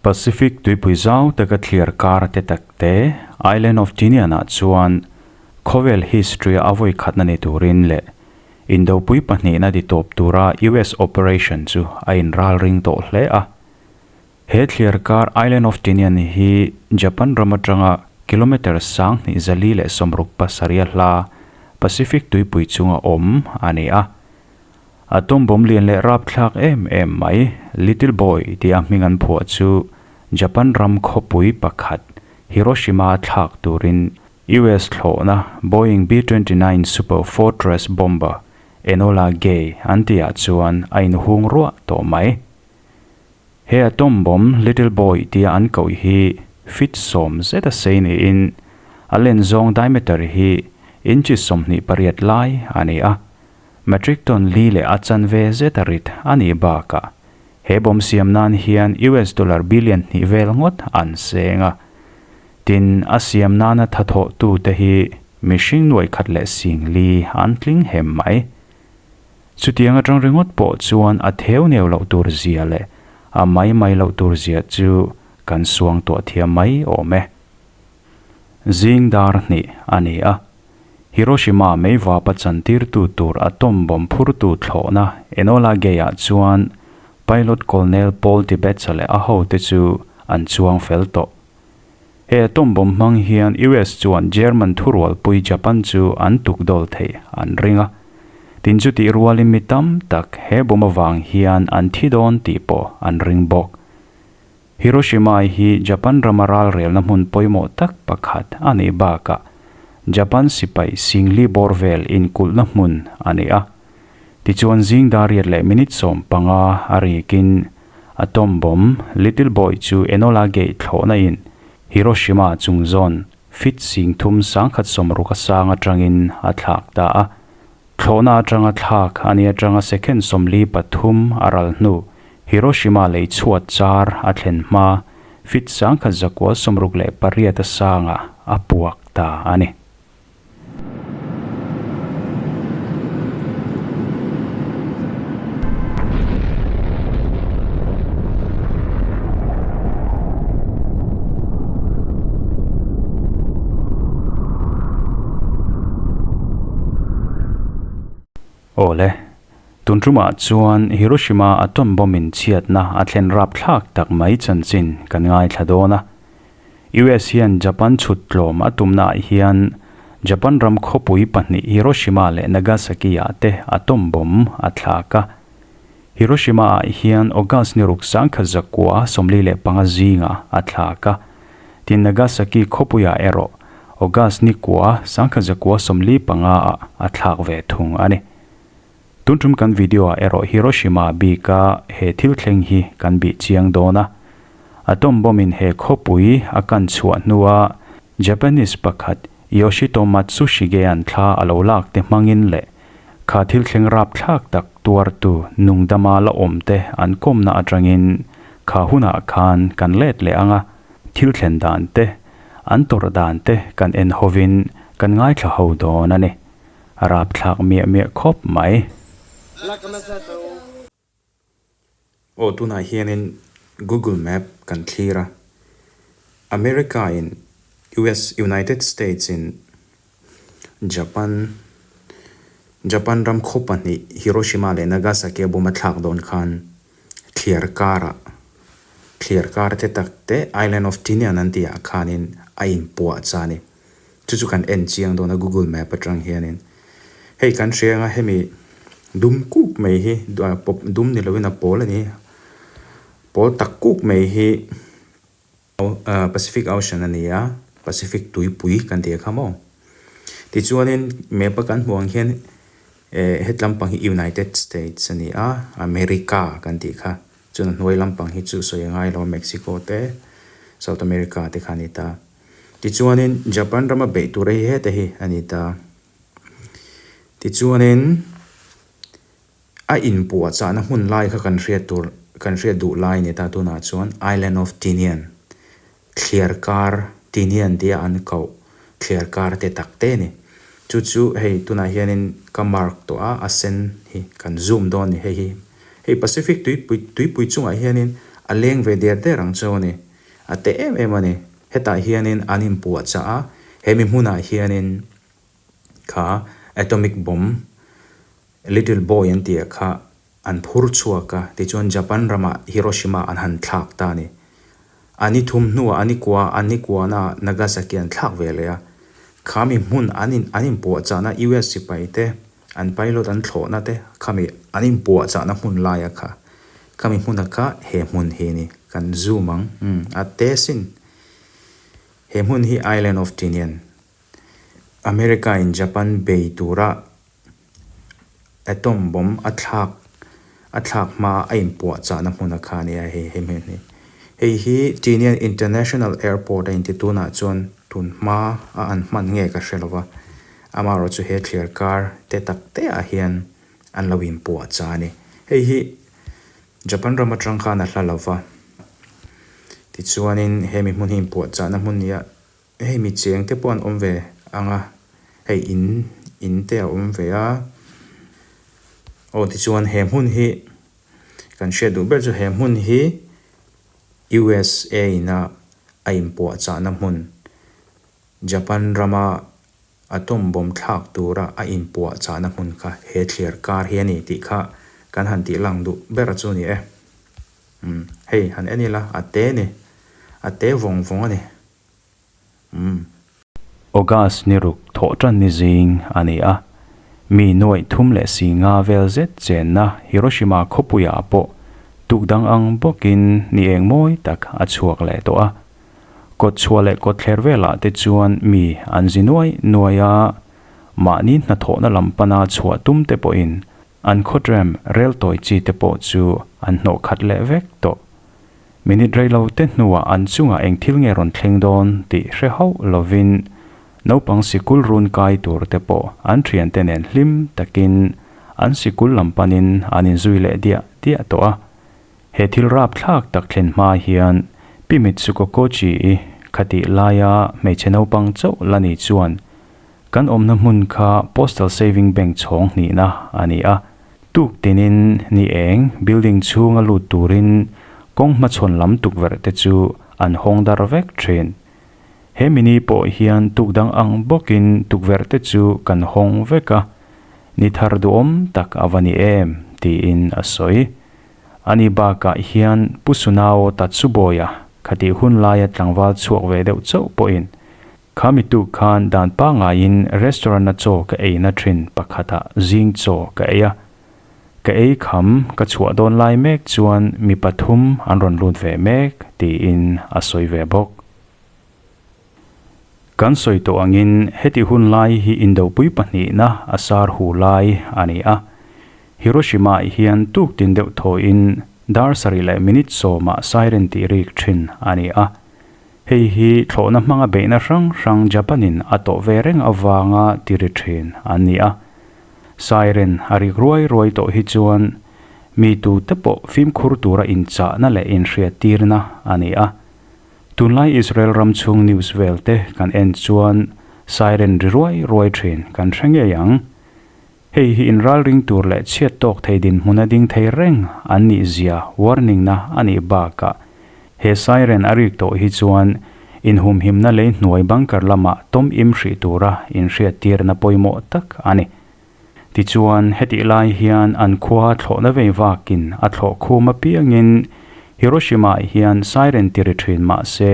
Pacific tuipui zau taka thliar kar te tak te Island of Tinian-ah chuan khawvel history-a a vawi khatna ni turin leh Indopui pahnihna ti tawp tura US operation chu a inralring tawh hle a. He thliar kar Island of Tinian hi Japan ram atanga kilometre 2467 a hla Pacific tuipui chunga awm a ni a. Atom bomb lian leh rapthlak em em mai Little Boy tia hming an phuah chu Japan ram khawpui pakhat Hiroshima a thlak turin US thlawhna Boeing B-29 Super Fortress bomber Enola Gay an tihah chuan a inhung ruah tawh mai. He atom bomb Little Boy tia an koh hi feet sawm zet a sei niin a len zawng diameter hi inches 28 lai a ni a. Metric ton li leh a chanve zet a rit a nih bakah he bomb siam nan hian US dollar billion hnih vel ngawt an seng a. Tin, a siam nana thathawhtute hi mihring nuai khat leh sing li an tling hem mai. Chutiang atang ringawt pawh chuan a theu neu loh tur zia leh a mai mai loh tur zia chu kan suang tuah thiam mai awm e. Zing dar hnih a ni a, Hiroshima meivapa chantirtu tur atom bomb phurtu thlawhna Enola Gay-ah chuan pilot Colonel Paul Tibbets-a leh a hote chu an chuang fel tawh. He atom bomb hmang hian US chuan German thurualpui Japan chu an tukdawl theih an ring a. Tin chutih rualin mi tam tak he bomb avang hian an thi dawn tih pawh an ring bawk. Hiroshima hi Japan rama ralrelna hmun pawimawh tak pakhat a nih bakah Japan sipai Singli bawr vel inkulhna hmun a ni a. Tichuan zing dar riat leh minute 15 a rikin atom bomb Little Boy chu Enola Gay thlawhna in Hiroshima chung zawn feet 3160 a sang atangin a thlak ta a. Thlawhna atanga thlak a ni atanga second 43 a ral hnu Hiroshima lei chhuat char a thlen hma feet 1968 a sanga a puak ta a ni. Awle, tun tumah chuan Hiroshima atom bomb in chhiatna a thlen rapthlak tak mai chanchin kan ngaithla dawn a. US hian Japan chhut tlawm a tumnaah hian Japan ram khawpui pahnih Hiroshima leh Nagasaki ah te atom bomb a thlak a. Hiroshima ah hian August ni ruk 1945 zingah a thlak a. Tin Nagasaki khawpuiah erawh August ni kua 1945 ah a thlak ve thung a ni. Tun tum kan video ah erawh Hiroshima bika he thil thleng hi kan bih chiang dawn a. Atom bomb in he khawpui a kan chhuah hnua Japanese pakhat Yoshito Matsushige-a'n thla a lo lak te hmangin leh kha thil thleng rapthlak tak tuartu nungdama la awm te an kawmna atangin kha hunah khan kan let leh ang a, thil thlen dan te, an tawrh dan te kan en hovin kan ngaithla ho dawn a ni. Rapthlak miah miah khawp mai. Aw tunah hianin Google Map kan thlir a, America in US United States in Japan Japan ram khaw pahnih Hiroshima leh Nagasaki a bawm a thlak dawn khan thliar karah thliar kar te tak te Island of Tinian an tih ah khanin a inpuah cha a ni. Chu chu kan en chiang dawn a Google Map atang hianin. Hei kan hria anga hemi dum kuk mai hi dum ni lovin a pawl a ni. Pawl tak kuk mai hi Pacific Ocean a ni a, Pacific tuipui kan tih kha maw. Tichuanin map a kan hmuh ang hian het lampang hi United States a ni a, America kan tih kha. Chuan a hnuai lampang hi chu sawi a ngai lo a, Mexico te South America te kha a ni ta. Tichuanin Japan rama beih tur hi heta hi a ni ta. Tichuanin a inpuahchahna hmun lai kha kan hriat tur kan hriat duh lai a ni ta tunah chuan Island of Tinian thliar kar Tinian tia an koh thliar kar te tak te a ni. Chu chu hei tunah hianin ka mark tawh a a sen hi kan zoom dawn a ni hei hi. Hei Pacific tuipui tuipui chungah hianin. A leng ve der der ang chu a ni. A te em em a ni. Hetah hianin an inpuahchah a, hemi hmunah hianin kha atomic bomb Little Boy an tih ah kha an phur chhuak a, tichuan Japan ramah Hiroshima an han thlak ta a ni. A ni thum hnuah a ni kua a ni kuana Nagasaki an thlak ve leh a. Khami hmun an in an inpuahchahna US sipai te an pilot an thlawhna te khami an inpuahchahna hmun laia kha khami hmuna kha he hmun hi a ni. Kan zoom ang umm a te sin. He hmun hi Island of Tinian America in Japan bei tura Atom bomb a thlak a thlak hma a inpuahchahna hmun a kha a nia hei hei hmun hi. Hei hi Tinian International Airport a inti tunah chuan tun hma a an hman nge ka hre lova amaherawh chu he thliar kar te tak te ah hian an lo inpuahchah a ni. Hei hi Japan ram atang khan a hla lova tichuanin hemi hmun hi inpuahchahna hmun nia Hei mi cheng te pawh an awm ve ang a, hei in in te a awm ve a. Aw tichuan he hmun hi kan hriat duh ber chu he hmun hi USA ina a inpuahchahna hmun Japan rama atom bomb thlak tura a inpuahchahna hmun kha he thliar kar hi a ni tih kha kan han tih lang duh ber chu a ni e. Umm hei han en ila a te a ni a te vawng vawng a ni. Umm. August ni ruk thawh tan ni zing a ni a, mi nuaih thum leh si nga vel zet chenna Hiroshima khawpuiah pawh tuk dang ang bawkin ni eng mawi tak a chhuak leh tawh a. Kawt chhuah leh kawt thler velah te chuan mi an zi nuai nuai a, mahni hnathawhna lam pana chhuah tum te pawhin an khawtrem rel tawi chi te pawh chu an hnawh khat leh vek tawh. Minute rei lo te hnuah an chungah eng thil nge rawn thleng dawn tih hre hauh lovin naupang sikul run kai tur te pawh an thiante nen hlim takin an sikul lam panin an inzui leh diah diah tawh a. He thil rapthlak tak thlen hma hian Pi Mitsuko Kochi-i khatih laia hmeichhe naupang chauh la ni chuan kan awmna hmun kha Postal Saving Bank chhawng hnihna a ni a. Tuk tinin ni eng building chhunga lut turin kawng hmachhawn lam tukverh te chu an hawng dar vek thin. He mini pawh hian tuk dang ang bawkin tukverh te chu kan hawng vek a, ni thar duhawm tak a va ni em tiin a sawi. Ani bakah hian Pu Sunao Tatsuboya khatih hun laia tlangval chhuak ve deuh chauh pawhin Kha mitu khan dan pangaiin restaurant-a chaw ka eina thin pakhatah zing chaw ka ei a. Ka ei kham ka chhuah dawn lai mek chuan mi pathum an rawn lut ve mek tiin a sawi ve bawk. Kan sawi tawh angin heti hun lai hi indopui pahnihna a sar hu lai a ni a. Hiroshima-ah hian tuk tin deuh thawhin dar sarih leh minute sawmah siren tih rik thin a ni a. Hei hi thlawhna hmanga beihna hrang hrang Japan-in a tawh ve reng avanga ti ri thin an ni a. Siren a rik ruai ruai tawh hi chuan mi tute pawh fimkhur tura inchahna leh inhriattirna a ni a. Tunlai Israel ram chhung news vel te kan en chuan siren ri ruai ruai thin kan hre ngei ang. Hei hi inralring tur leh chhiat tawk thei dinhmun a ding thei reng an nih zia warning na a nih bakah he siren a rik tawh hi chuan inhumhimna lei hnuai bunker lamah tawm im hrih tura inhriattirna pawimawh tak a ni. Tichuan hetih lai hian an khua thlawhna vei vakin a thlawh khum apiangin Hiroshima ah hian siren ti ri thin mah se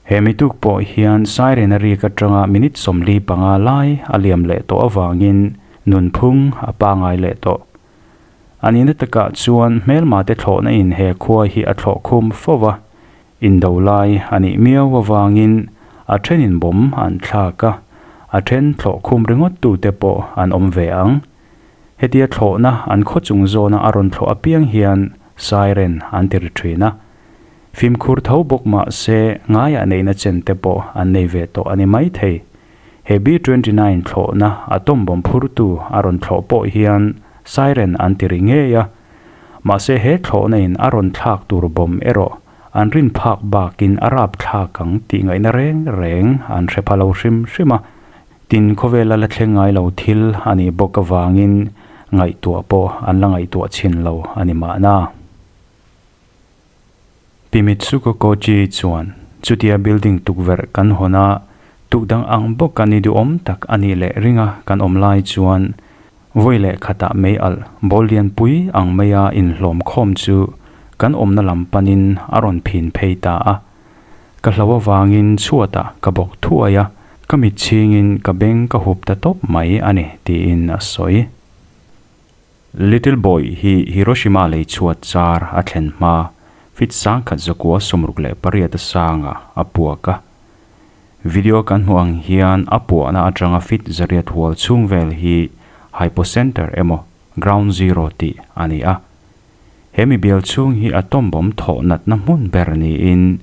He mituk pawh hian siren a rik atanga minute 45 lai a liam leh tawh avangin nunphung a pangai leh tawh. A nihna takah chuan hmelmate thlawhna in he khua hi a thlawh khum fo va, indo lai a nih miau avangin a thenin bomb an thlak a, a then thlawh khum ringawt tute pawh an awm ve ang. Hetia thlawhna an khaw chung zawna a rawn thlawh apiang hian siren an ti ri thin a. Fimkhur tho bawk mah se ngaiah neihna chen te pawh an nei ve tawh a ni mai thei. He B 29 thlawhna atom bomb phurtu a rawn thlawh pawh hian siren an ti ri ngei a. Mahse he thlawhna in a rawn thlak tur bomb erawh an rin phak bakin a rap thlak ang tih ngaihna reng reng an hre pha lo hrim hrim a. Tin khawvela la thleng ngai lo thil a nih bawk avangin ngaihtuah pawh an la ngaihtuah chhin lo a ni mahna. Pi Mitsuko Kochi chuan, Chutia building tukverh kan hawn a, tuk dang ang bawka ni duhawm tak a nih leh ringa kan awm lai chuan vawi leh khatah mei alh ball lianpui ang maia inhlawm khawm chu kan awmna lam panin a rawn phin phei ta a. Ka hlo avangin chhuatah ka bawk thuai a, ka mit chhingin ka beng ka hup ta tawp mai a ni, tiin a sawi. Little Boy hi Hiroshima lei chhuat char a thlen hma feet sangkhat zakua 68 a sangah a puak a. Video kan hmuh ang hian a puahna atanga feet 800 hual chhung vel hi hypocenter emaw ground zero tih a ni a. He mi bial chhung hi atom bomb thawh natna hmun ber niin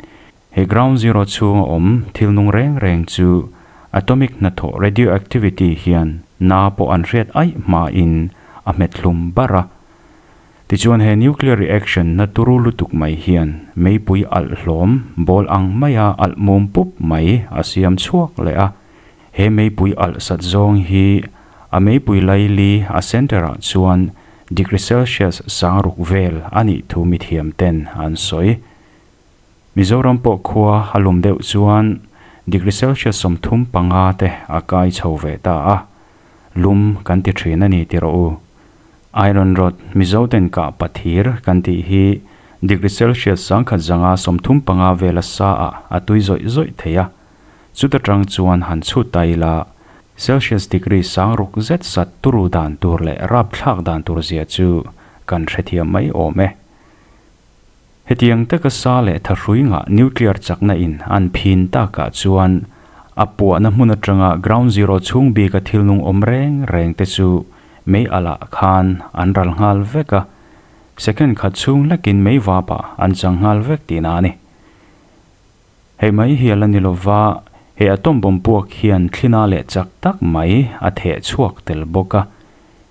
he ground zero chhunga awm thil nung reng reng chu atomic hnathawh radioactivity hian na pawh an hriat aih hmain a hmet hlum bar a. Tichuan he nuclear reaction na turu lutuk mai hian meipui alh hlawm ball ang maia alh mum pup mai a siam chhuak leh a. He meipui alh sat zawng hi a meipui laili a center ah chuan degree Celsius sangruk vel a nih thu mithiam ten an sawi. Mizoram pawh khua a lum deuh chuan degree Celsius 35 te a kai chho ve ta a, lum kan ti thin a ni ti rawh u. Iron rod, Mizo ten kah pathir kan tih hi degree Celsius 135 vela sa ah a tui zawih zawih thei a, Chuta tang chuan han chhut ta ila, Celsius degree sangruk zet sat turu dan tur leh rapthlak dan tur zia chu kan hrethiam mai awm e. Hetiang taka sa leh thahrui ngah nuclear chakna in an phin takah chuan a puahna hmun atanga ground zero chhung bika thil nung awm reng reng te chu mei alh ah khan an ral nghal vek a, second khat chhung hlekin mei vapah an chang nghal vek tihna a ni. Hei mai hi a la ni lova, he atom bomb puak hian thlina leh chak tak mai a theh chhuak tel bawk a.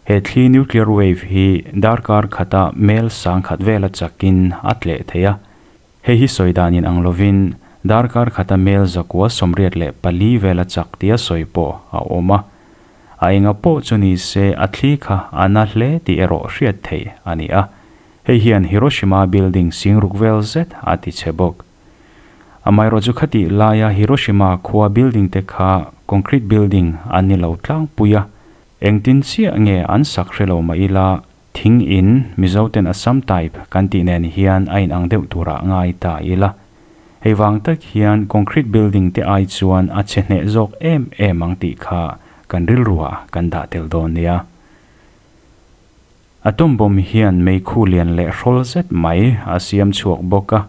He thli nuclear wave hi darkar khata mel sangkhat vela chakin a tleh thei a. Hei hi sawi dan in ang lovin darkar khata mel 184 vela chak tia sawi pawh a awm a. A enga pawh chu ni se a thli kha a na hle tih erawh hriat theih a ni a. Hei hian Hiroshima building singruk vel zet a ti chhe bawk. Amaherawh chu khatih laia Hiroshima khua building te kha concrete building an ni lo tlangpui a, engtin chiah nge an sak hre lo mah ila thing in Mizo ten Assam type kan tih nen hian a inang deuh turah ngai ta ila. Hei vang tak hian concrete building te ai chuan a chhe hneh zawk em em ang tih kha kan rilruah kan dah tel dawn nia. Atom bomb hian meikhu lian leh hrawl zet mai a siam chhuak bawk a,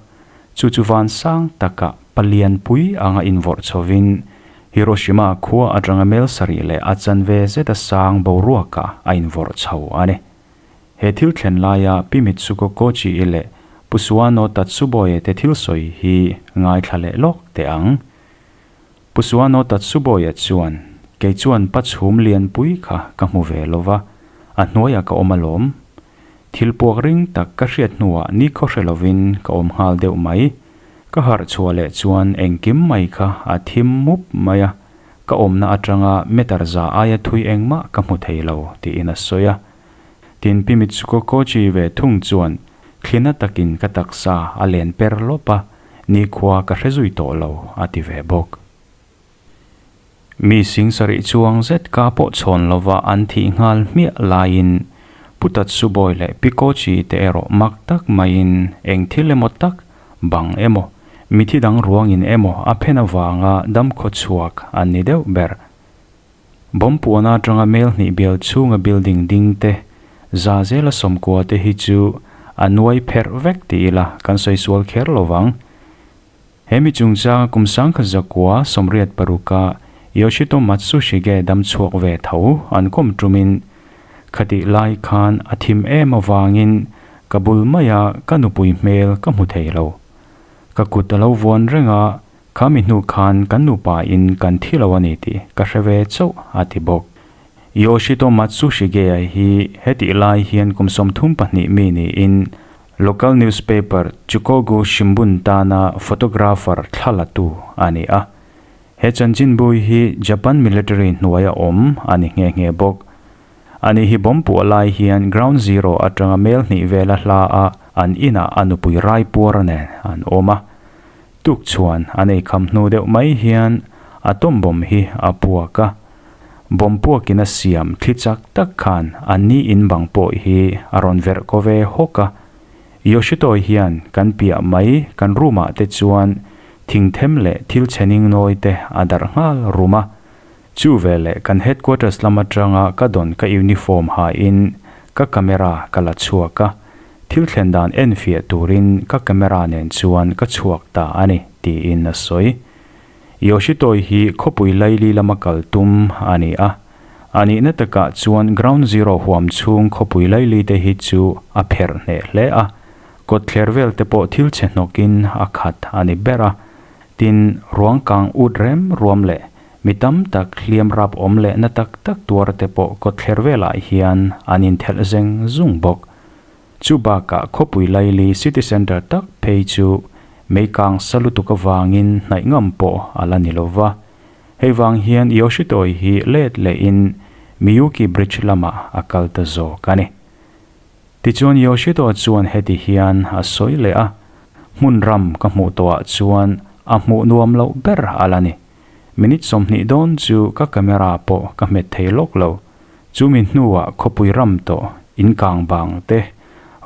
chu chu van sang takah palian pui anga invawrh chhovin Hiroshima khua atanga mel sarih leh a chanve zeta sang boruakah a invawrh chho a ni. He thil thlen laia Pi Mitsuko Kochi-i leh Pu Suano Tatsuboe te thil sawi hi ngaithla leh lawk teh ang. Pu Suano Tatsuboia chuan, Kei chuan pa chhum lianpui kha ka hmu ve lo va, a hnuaiah ka awm alawm. Thil puak ring tak ka hriat hnuah nikhaw hre lovin ka awm nghal deuh mai. Ka harh chhuah leh chuan engkim mai kha a thim mup mai a, ka awmna atanga meter za aia thui engmah ka hmu thei lo, tiin a sawi a. Tin, Pi Mitsuko Kochi ve thung chuan, Thlina takin ka taksa a len per lawp a, Nikhua ka hre zui tawh lo, a ti ve bawk. Mi sing sarih chuang zet ka pawh chhawn lova an thih nghal hmiah laiin Pu Tatsubawi leh Pi Kochi te erawh mak tak maiin eng thil emaw tak, bang emaw, mithi dang ruangin emaw a phen avanga damkhaw chhuak an ni deuh ber. Bomb puana atanga mel hnih bial chhunga building ding te, za zela sawmkua te hi chu a nuai pherh vek ti ila kan sawi sual kher lo vang. He mi chungchanga kum 1986-a Yoshito Matsushige dam chhuak ve tho an kawm tumin khatih lai khan a thim em avangin ka bul maia ka nupui hmel ka hmu thei lo. Ka kut a lo vuan reng a, Kha mi hnu khan kan nupa in kan thi lo a ni tih ka hre ve chauh a ti bawk. Yoshito Matsushige-a hi hetih lai hian kum 32 mi niin local newspaper Chukogu Shimbun tana photographer thla la tu a ni a. He chanchinbu hi Japan military hnuaia awm a ni nghe nghe bawk. Ani hi bomb puah lai hian ground zero atanga mel hnih vela hla a An inah a nupui raipuar nen an awm a. Tuk chuan an eikham hnu deuh mai hian atom bomb hi a puak a. Bomb puakin a siam thli chak tak khan an ni in bang pawh hi a rawn verh kaw ve hawk a. Yoshito hian kan piah mai kan room ah te chuan thingthem leh thil chhening nawi te a darh nghal rum a. Chu veleh kan headquarters lam atanga ka dawn ka uniform ha in ka camera ka la chhuak a, thil thlen dan enfiah turin ka camera nen chuan ka chhuak ta a ni, tiin a sawi. Yoshitoi hi khawpui laili lama kal tum a ni a, a nihna takah chuan ground zero huam chhung khawpui laili te hi chu a pherh hneh hle a, kawtthler vel te pawh thil chhe hnawkin a khat a ni ber a, tin ruang kang ut rem ruam leh Mi tam tak hliam rap awm leh na tak tak tuar te pawh kawtthler velah hian an inthelh zeng zung bawk. Chu bakah khawpui laili city centre tak phei chu meikang sa lutuk avangin hnaih ngam pawh a la ni lo va. Hei vang hian Yoshitoi hi let lehin Miyuki Bridge lamah a kal ta zawk a ni. Tichuan Yoshito chuan heti hian a sawi leh a, Hmun ram ka hmuh tawhah chuan a hmuh nuam loh ber a la ni. Minute 20 dawn chu ka camera pawh ka hmet thei lawk lo. Chumi hnuah khawpui ram tawh, in kang bang te,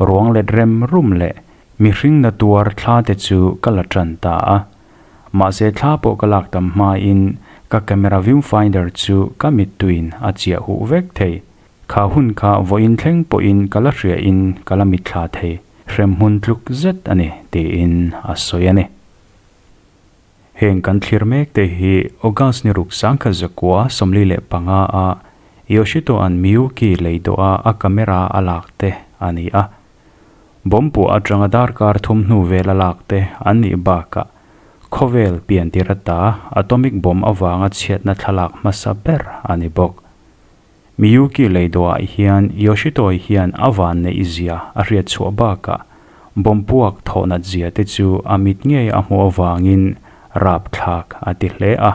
ruang let rem rum leh mihring na tuar thla te chu ka la tan ta a. Mahse thla pawh ka lak tam hmain ka camera viewfinder chu ka mittuiin a chiah huh vek thei. Kha hun kha vawiin thleng pawhin ka la hria in ka la mitthla thei, hremhmun tluk zet a ni, tiin a sawi a ni. Heng kan thlir mek te hi August ni ruk 1945 a Yoshito-a'n Miyuki lei dawha a camera a lak te a ni a. Bomb puah atanga darkar thum hnu vel a lak te an nih bakah khawvel piantir ata atomic bomb avanga chhiatna thlalak hmasa ber a ni bawk. Miyuki lei dawhah hian Yoshitoi hian a van neih zia a hriat chhuah bakah bomb puak thawhnat zia te chu a mit ngei a hmuh avangin rapthlak a ti hle a.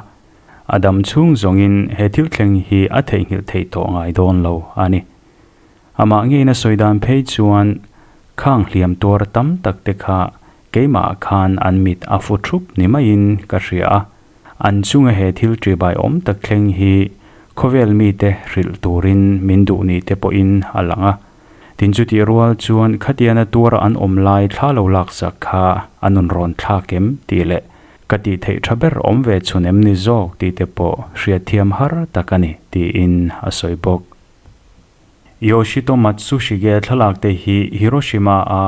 A dam chhung zawngin he thil thleng hi a theihnghilh theih tawh ngai dawn lo a ni. Amah ngeiin a sawi dan phei chuan khang hliam tuar tam tak te kha keimah khan an mit a fu thup ni maiin ka hria a. An chunga he thil ṭibai awm tak thleng hi khawvel mite hrilh turin min duh ni te pawhin a lang a. Tin chutih rual chuan khatiana tuara an awm lai thla lo laksak kha a nun rawn thlak em tih leh ka tih theih ṭha ber awm ve chhun em ni zawk tih te pawh hriatthiam har tak a ni tiin a sawi bawk. Yoshito Matsushige thlalak te hi Hiroshima-a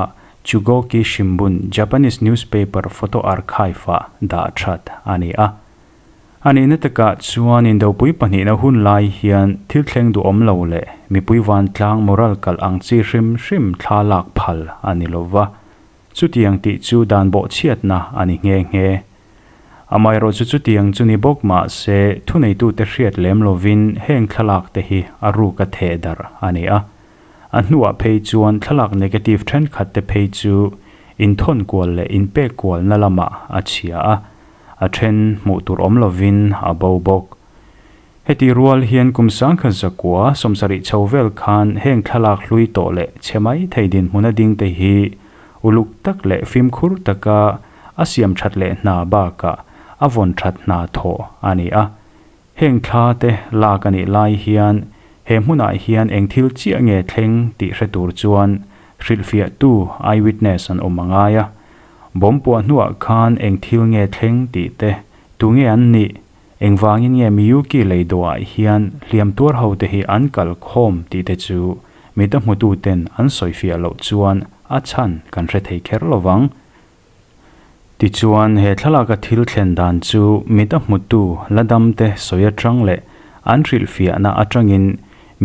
Chugoki Shimbun, Japanese newspaper photo archive-ah dah that a ni a. A nihna takah chuan indopui pahnihna hun lai hian thil thleng duhawm lo leh mipui vantlang moral kalh ang chi hrim hrim thla lak phal a ni lo va. Chutiang tih chu dan bawhchhiatna a ni nghe nghe. Amaherawhchu chutiang chu ni bawk mah se thuneitute hriat lem lovin heng thlalak te hi a ruk a theh darh a ni a. A hnuah phei chuan thlalak negative thenkhat te phei chu inthawn kual leh inpek kualna lamah a chhia a, a then hmuh tur awm lovin a bo bawk. Heti rual hian kum 1970 chho vel khan heng thlalak hlui tawh leh chhe mai thei dinhmuna ding te hi uluk tak leh fimkhur taka a siam that leh hna bakah a vawn that hna thawh a ni a. Heng thla te lak a nih lai hian he hmunah hian eng thil chiah nge thleng tih hre tur chuan hrilhfiahtu, eyewitness, an awm a ngai a. Bomb puah hnuah khan eng thil nge thleng tih te, tu nge an nih, engvangin nge Miyuki lei dawhah hian hliam tuar ho te hi an kal khawm tih te chu mita hmutu ten an sawifiah loh chuan a chhan kan hre thei kher lo vang. Tichuan, he thlalaka thil thlen dan chu mit a hmutu la damte sawi atang leh an hrilhfiahna atangin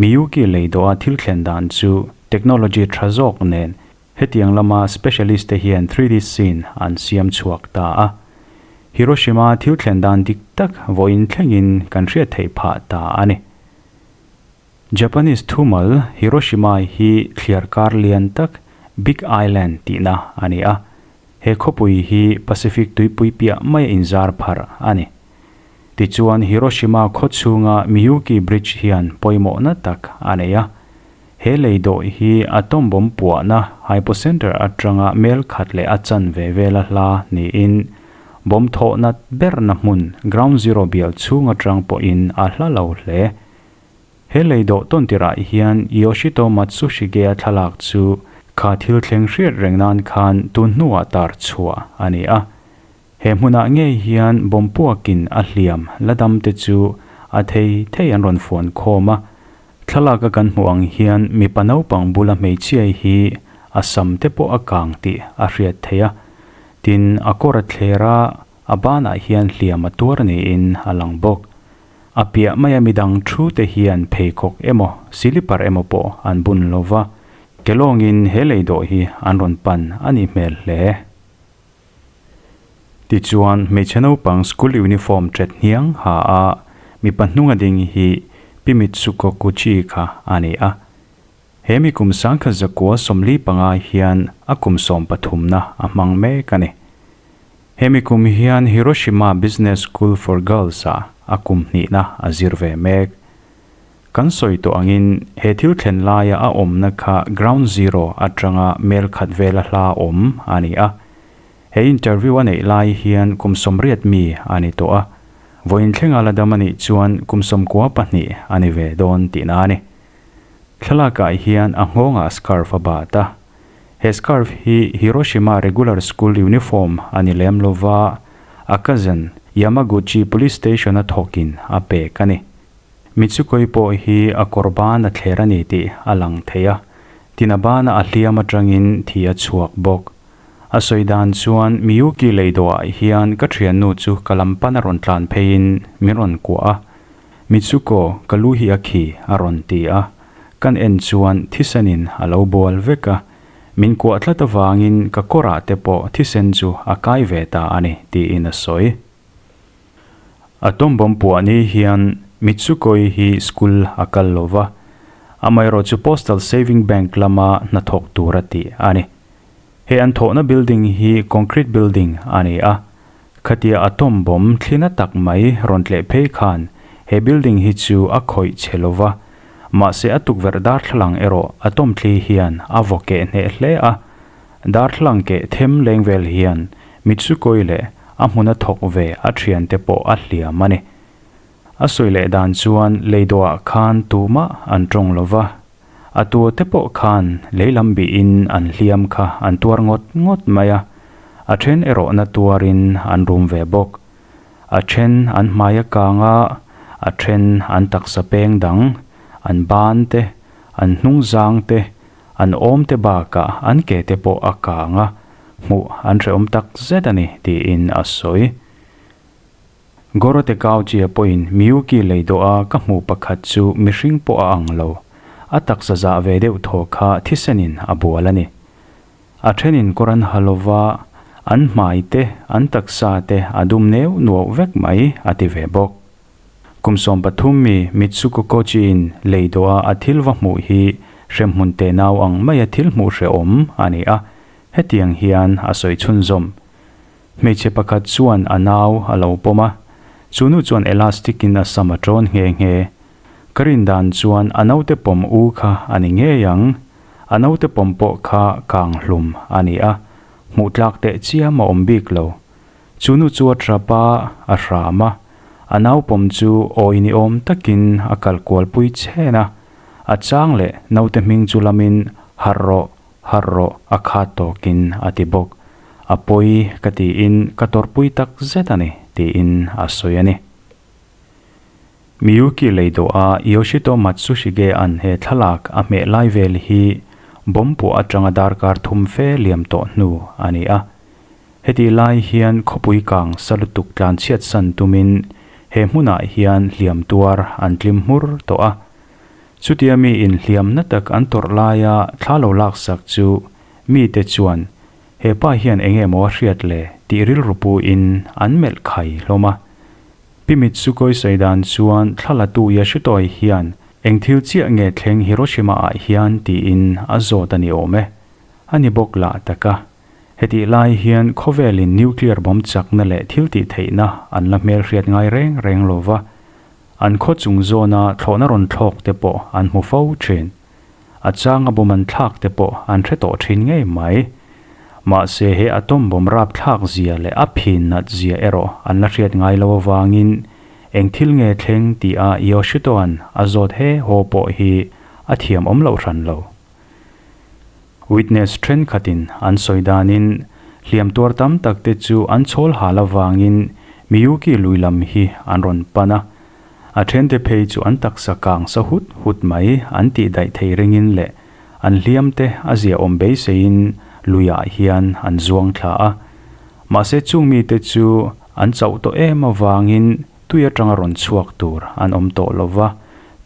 Miyuki lei dawha thil thlen dan chu technology tha zawk nen hetiang lama specialist te hian 3D scene an siam chhuak ta a. Hiroshima thil thlen dan dik tak vawiin thlengin kan hriat theih phah ta a ni. Japanese thumal Hiroshima hi thliarkar lian tak Big Island tihna a ni a, he khawpui hi Pacific tuipui piah maia inzar pharh a ni. Tichuan Hiroshima khaw chhunga Miyuki Bridge hian pawimawhna tak a nei a. He lei dawh hi atom bomb puahna hypocenter atanga mel khat leh a chanve vela hla niin bomb thawhna berna hmun ground zero bial chhung atang pawhin a hla lo hle. He lei dawh tawn tirah hian Yoshito Matsushige-a thlalak chu kha thil thleng hriat reng nan khan tun hnuah tar chhuah a ni a. He hmunah ngei hian bomb puakin a hliam la dam te chu a thei thei an rawn fuan khawm a. Thlalak a kan hmuh ang hian mipa naupang bula hmeichhia hi a sam te pawh a kang tih a hriat theih a. Tin, a kawr a thler a, a banah hian hliam a tuar niin a lang bawk. A piah maia midang thu te hian pheikhawk emaw silipar emaw pawh an bun lo va, kelawngin he lei dawh hi an rawn pan a nih hmel hle. Tichuan, hmeichhe naupang school uniform ṭet hniang ha a mipa hnunga ding hi Pi Mitsuko Kuchi kha a ni a. He mi kum 1945 hian a kum sawmpathumna a hmang mek a ni. He mi kum hian Hiroshima Business School for Girls-ah a kum hnihna a zir ve mek. Kan sawi tawh angin he thil thlen laia a awmna kha Ground Zero atanga mel khat vela hla awm a ni a. He interview a neih lai hian kum sawmriat mi a ni tawh a. Vawiin thlenga la dam a nih chuan kum 92 a ni ve dawn tihna a ni. Thlalakah hian a nghawngah scarf a bat a. He scarf hi Hiroshima Regular School uniform a ni lem lova, a cousin Yamaguchi Police Station-a thawkin a pek a ni. Mitsukoi pawh hi a kawr ban a thler a ni tih a lang thei a, tin a bana a hliam atangin thi a chhuak bawk. A sawi dan chuan Miyuki lei dawhah hian ka thiannu chu ka lam pan a rawn tlan pheiin min rawn kuah a, Mitsuko, ka lu hi a khi a rawn ti a, kan en chuan thisenin a lo bual vek a, min kuah tlat avangin ka kawrah te pawh thisen chu a kai ve ta a ni tiin a sawi. Atom bomb puah ni hian Mitsukoi hi school a kal lo va, amaherawh chu Postal Saving Bank lama hnathawk tur a tih a ni. He an thawhna building hi concrete building a ni a, khatia atom bomb thlina tak mai rawn tleh phei khan he building hi chu a khawih chhe lo va, mahse a tukverh darthlalang erawh atom thli hian a vaw keh hneh hle a, Darthlalang keh them leng vel hian Mitsukoi leh a hmuna thawk ve a thiante pawh a hliam a ni. A sawi leh dan chuan leidawhah khan tumah an tawng lo va, a tuate pawh khan lei lam bihin an hliam kha an tuar ngawt ngawt mai a, a then erawh na tuarin an rum ve bawk. A then an hmai a kang a, a then an taksa peng dang, an ban te, an hnungzang te, An awm te bakah an ke te pawh a kang a, hmuh an hrehawm tak zet a ni, tiin a sawi. Goro Tekauchi-a pawhin Miyuki lei dawha ka hmuh pakhat chu mihring pawh a ang lo, a taksa zah ve deuh thaw kha thisenin a bual a ni. A thenin kawr an ha lova, an hmai te, an taksa te a dum neu nuauh vek mai, a ti ve bawk. Kum 13 mi Mitsuko Kochi-in lei dawha a thil va hmuh hi hremhmun te nau ang maia thil hmuh hrehawm a ni a, hetiang hian a sawi chhunzawm. Hmeichhe pakhat chuan a nau a lo pawm a, chu nu chuan elastic in a sam a ṭawn nghe nghe. Ka rin dan chuan a naute pawm u kha a ni ngei ang, a naute pawm pawh kha kang hlum a ni a, hmuh tlak teh chiam a awm bik lo. Chu nu chu a trap a, a hram a. A naupawm chu awi ni awm takin a kal kualpui chhen a. A chang leh naute hming chu lamin harh rawh, harh rawh a khat tawkin a ti bawk. A pawi ka tiin ka tawrhpui tak zet a ni, tiin a sawi a ni. Miyuki lei dawha Yoshito Matsushige-a'n he thlalak a hmeh lai vel hi bomb puah atanga darkar thum fe liam tawh hnu a ni a. Hetih lai hian khawpui kang sa lutuk tlan chhiat san tumin he hmunah hian hliam tuar an tlim hmur tawh a. Chutia mi inhliamna tak an tawrh laia thla lo laksak chu mite chuan he pa hian eng nge maw a hriat le tih rilru puin an melh khai hlawm a. Pi Mitsuko-i sawi dan chuan thla latu Yashitoi hian eng thil chiah nge thleng Hiroshima-ah hian tiin a zawt a ni awm e. A ni bawk lah tak a. Hetih lai hian khawvelin nuclear bomb chakna leh thil tih theihna an la hmelhriat ngai reng reng lo va, an khaw chung zawna thlawhna rawn thlawk te pawh an hmu fo thin. A changa bomb an thlak te pawh an hre tawh thin ngei mai. Mahse he atom bomb rapthlak zia leh a phin nat zia erawh an la hriat ngai lo avangin eng thil nge thleng tih a Yoshito-a'n a zawt he haw pawh hi a thiam awm loh hran lo. Witness thenkhatin an sawi danin hliam tuar tam tak te chu an chhawl hal avangin Miyuki lui lam hi an rawn pan a, a thente phei chu an taksa kang sa hut hut mai an tih daih thei ringin leh an hliam te a ziaawm beiseiin luiah hian an zuang thla a. Mahse chung mite chu an chauh tawh em avangin tui atanga rawn chhuak tur an awm tawh lova,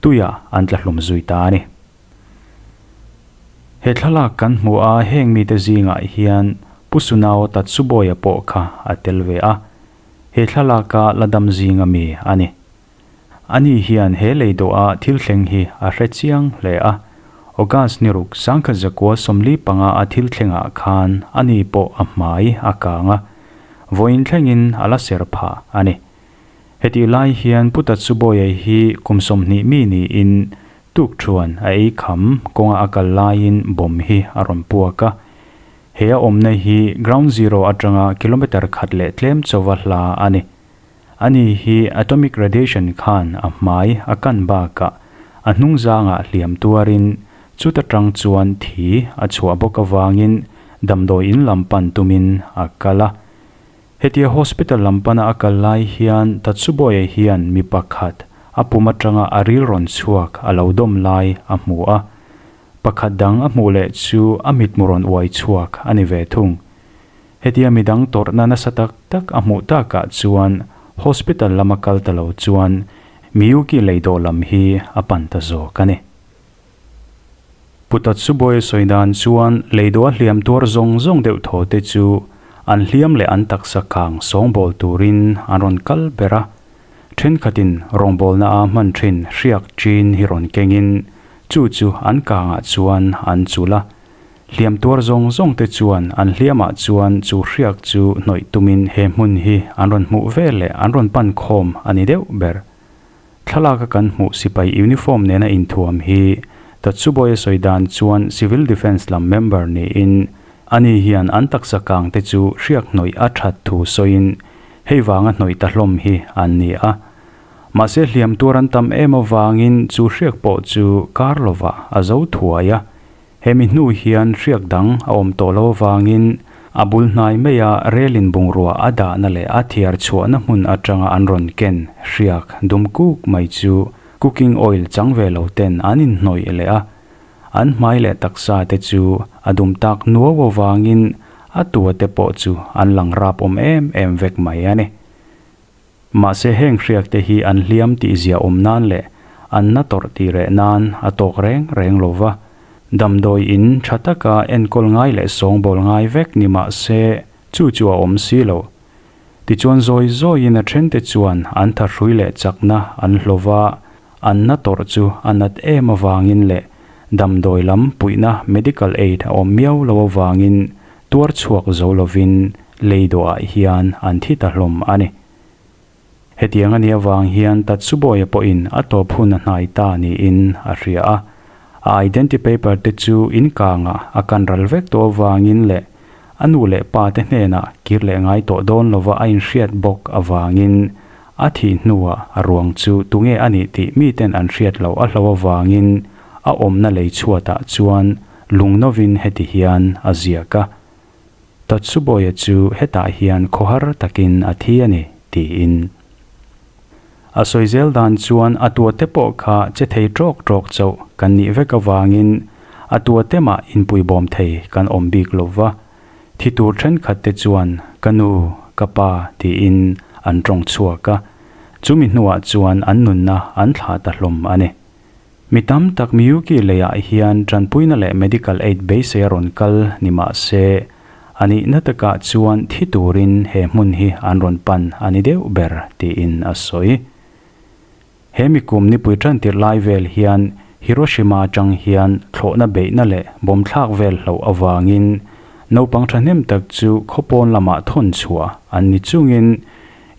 tuiah an tla hlum zui ta a ni. He thlalak kan hmuh a heng mite zingah hian Pu Sunao Tatsuboya pawh kha a tel ve a, he thlalaka la dam zinga mi a ni. Ani hian he lei dawha thil thleng hi a hre chiang hle a, August ni ruk sangkhat zakua 45 a thil thlengah khan ani pawh a hmai a kang a, vawiin thlengin a la ser phah a ni. Hetih lai hian Pu Tatsuboya hi kum 20 mi niin Tuk chuan a ei kham kawnga a kal laiin bomb hi a rawn puak a. He a awmna hi Ground Zero atanga kilometre khat leh tlem chauva hla a ni. Ani hi atomic radiation khan a hmai a kan bakah a hnung zangah hliam tuarin chuta tang chuan thi a chhuah bawk avangin damdawi in lam pan tumin a kal a. Hetia hospital lam pana a kal lai hian Tatsuboya hian mi pakhat a pum atanga a ril rawn chhuak a lo dawm lai a hmu a. Pakhat dang a hmuh leh chu a mitmu rawn uai chhuak a ni ve thung. Hetia midang tawrhna nasa tak tak a hmuh takah chuan hospital lama kal ta lo chuan Miyuki leidawh lam hi a pan ta zawk a ni. Pu Tatsuboy sawi dan chuan leiduah hliam tuar zawng zawng deuh thaw te chu an hliam leh an taksa kang sawngbawl turin an rawn kal ber a. Thenkhatin rawngbawlna a hman thin hriak chin hi rawn kengin chu chu an kangah chuan an chul a. Hliam tuar zawng zawng te chuan an hliamah chuan chu hriak chu hnawih tumin he hmun hi an rawn hmuh veleh an rawn pan khawm a ni deuh ber. Thlalaka kan hmuh sipai uniform nena inthuam hi Tatsuboy a sawi dan chuan Civil Defence lam member niin ani hian an taksa kang te chu hriak hnawih a that thu sawiin hei vanga hnawih ta hlawm hi an ni a. Mahse hliam tuar an tam em avangin chu hriak pawh chu kar lovah a zo thuai a. Hemi hnu hian hriak dang a awm tawh lo avangin a bul hnai maia relin bungrua a dahna leh a thiar chhuahna hmun atanga an rawn ken hriak dum kuk mai chu cooking oil chang ve lo ten an inhnawih leh a, an hmai leh taksa te chu a dum tak nuau avangin a tua te pawh chu an lang rap awm em em vek mai a ni. Mahse heng hriak te hi an hliam tih zia awm nan leh an na tawrh tih reh nan a tawk reng reng lo va. Damdawi in tha taka enkawl ngai leh sawngbawl ngai vek ni mah se chu chu a awm si lo. Tichuan zawi zawiin a then te chuan an thahrui leh chakna an hlo va, an na tawrh chu a nat em avangin leh damdawi lam puihna medical aid a awm miau lo avangin tuar chhuak zo lovin lei dawhah hian an thi ta hlawm a ni. Hetiang a nih avang hian Tatsuboya pawhin a tawp hun a hnai ta niin a hria a. A identity paper te chu in kangah a kan ral vek tawh avangin leh a nu leh pa te hnenah kir leh ngai tawh dawn lova a inhriat bawk avangin a thih hnuah a ruang chu tunge a nih tih miten an hriat loh a hlo avangin a awmna lei chhuatah chuan Lungnovin heti hian a ziak a, Tatsuboya chu hetah hian khawhar takin a thi a ni, tiin. A sawi zel dan chuan a tuate pawh kha che thei tawk tawk chauh kan nih vek avangin a tuate mah inpuibawm thei kan awm bik lo va, thi tur thenkhat te chuan ka nu, ka pa tiin an tawng chhuak a, chumi hnuah chuan an nunna an thlah ta hlawm a ni. Mi tam tak Miyuki leiah hian tanpuina leh medical aid beisei a rawn kal ni mah se, a nihna takah chuan thi turin he hmun hi an rawn pan a ni deuh ber tiin a sawi. He mi kum nipui tantirh lai vel hian Hiroshima atang hian thlawhna beihna leh bomb thlak vel hloh avangin naupang thahnem tak chu khawpawn lamah thawn chhuah an ni chungin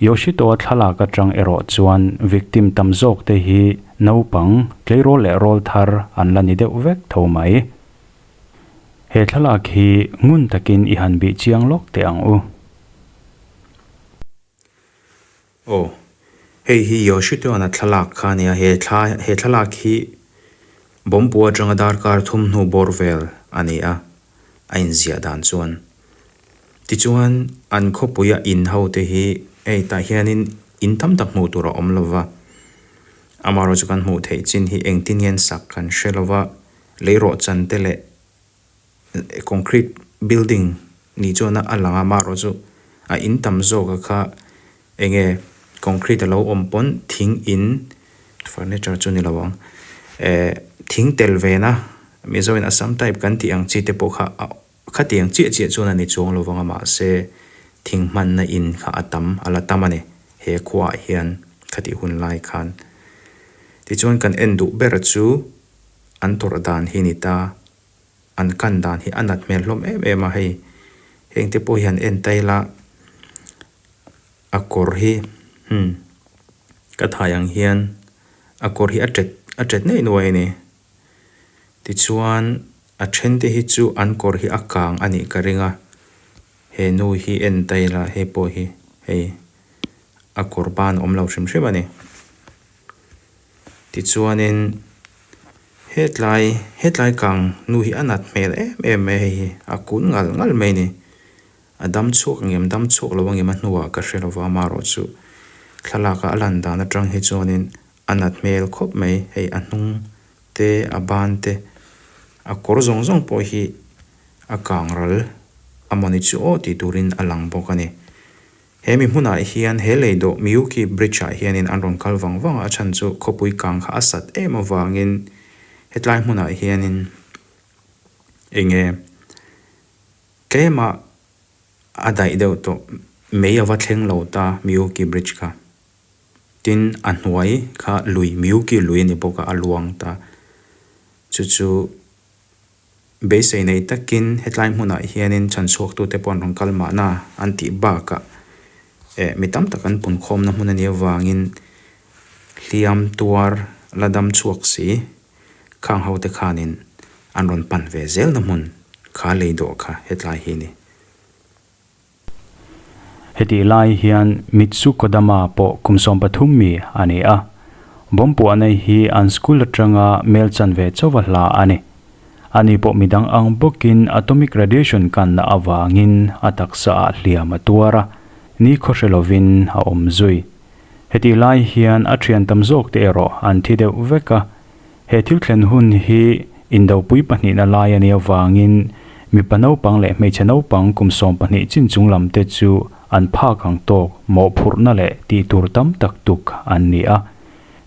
Yoshito-a thlalak atang erawh chuan victim tam zawk te hi naupang, tleirawl leh rawlthar an la ni deuh vek tho mai. He thlalak hi ngun takin i han bih chiang lawk teh ang u. Aw, hei hi Yoshitoana thlalak kha a nia, he thla he thlalak hi Bawmpua atanga darkar thum hnu bawr vel a ni a, a inziah dan chuan. Tichuan, an khawpuia in ho te hi hei tah hianin in tam tak hmuh tur a awm lo va, amaherawhchu chu kan hmuh theih chin hi engtin nge an sak kan hre lo va, leirawhchan te leh concrete building nih chuan a lang a amaherawh chu a in tam zawk a kha eng nge concrete a lo awm pawn thing in furniture chu ni lo ang eh thing tel ve na mizo in assam type kan tih ang chi te pawh kha a khatiang chiah chiah chuan a ni chuang lo vang a mahse thing hmanna in kha a tam a la tam a ni he khuaah hian khatih hun lai khan tichuan kan en duh ber chu an tawrh dan hi ni ta. An kan dan hi a nat hmel hlawm em em a hei heng te pawh hian en ta ila a kawr hi hmm ka thai ang hian a kawr hi a tet a tet nei nuai a ni tichuan a then te hi chu an kawr hi a kang a nih ka ring a he nu hi en ta ila hei pawh hi hei a kawr ban a awm lo hrim hrim a ni. Tichuanin hetlai hetlai kang nu hi a nat hmel em em mai a hei hi a kun ngal ngal mai a ni. A dam chhuak ang em dam chhuak lo ang em a hnuah ka hre lova amaherawh chu thlalak a a lan dan atang hi chuanin a nat hmel khawp mai hei a hnung te a ban te a kawr zawng zawng pawh hi a kang ral a mawni chu aw tih turin a lang bawk a ni. He mi hmunah hian he lei dawh Miyuki Bridge ah hianin an rawn kal vang vang a, a chhan chu khawpui kang kha a sat em avangin hetlai hmunah hianin enge tlema a daih deuh tawh mei a va thleng lo ta Miyuki Bridge kha. Tin, a hnuai kha lui Miyuki lui a ni bawk a, a luang ta. Chu chu. Beisei nei takin hetlai hmunah hianin chhanchhuaktute pawh an rawn kal mahna an tih bakah eh mi tam tak an punkhawmna hmun a nih avangin hliam tuar la dam chhuak si khang ho te khanin an rawn pan ve zelna hmun kha lei dawh kha hetlai hi a ni. Hetih lai hian Mitsu Kodama pawh kum 13 mi a ni a, bomb puahna hi an school atanga mel chanve chauha hla a ni. Ani pawh midang ang bawkin atomic radiation kanna avangin a taksa ah hliam a tuar a, ni khawhre lovin a awm zui. Hetih lai hian a thian tam zawk te erawh an thi deuh vek a, He thil thlen hun hi Indopui pahnihna lai a nih avangin mipa naupang leh hmeichhe naupang kum 12 chin chung lam te chu an phak ang tawk mawhphurhna leh tih tur tam tak tuk an ni a.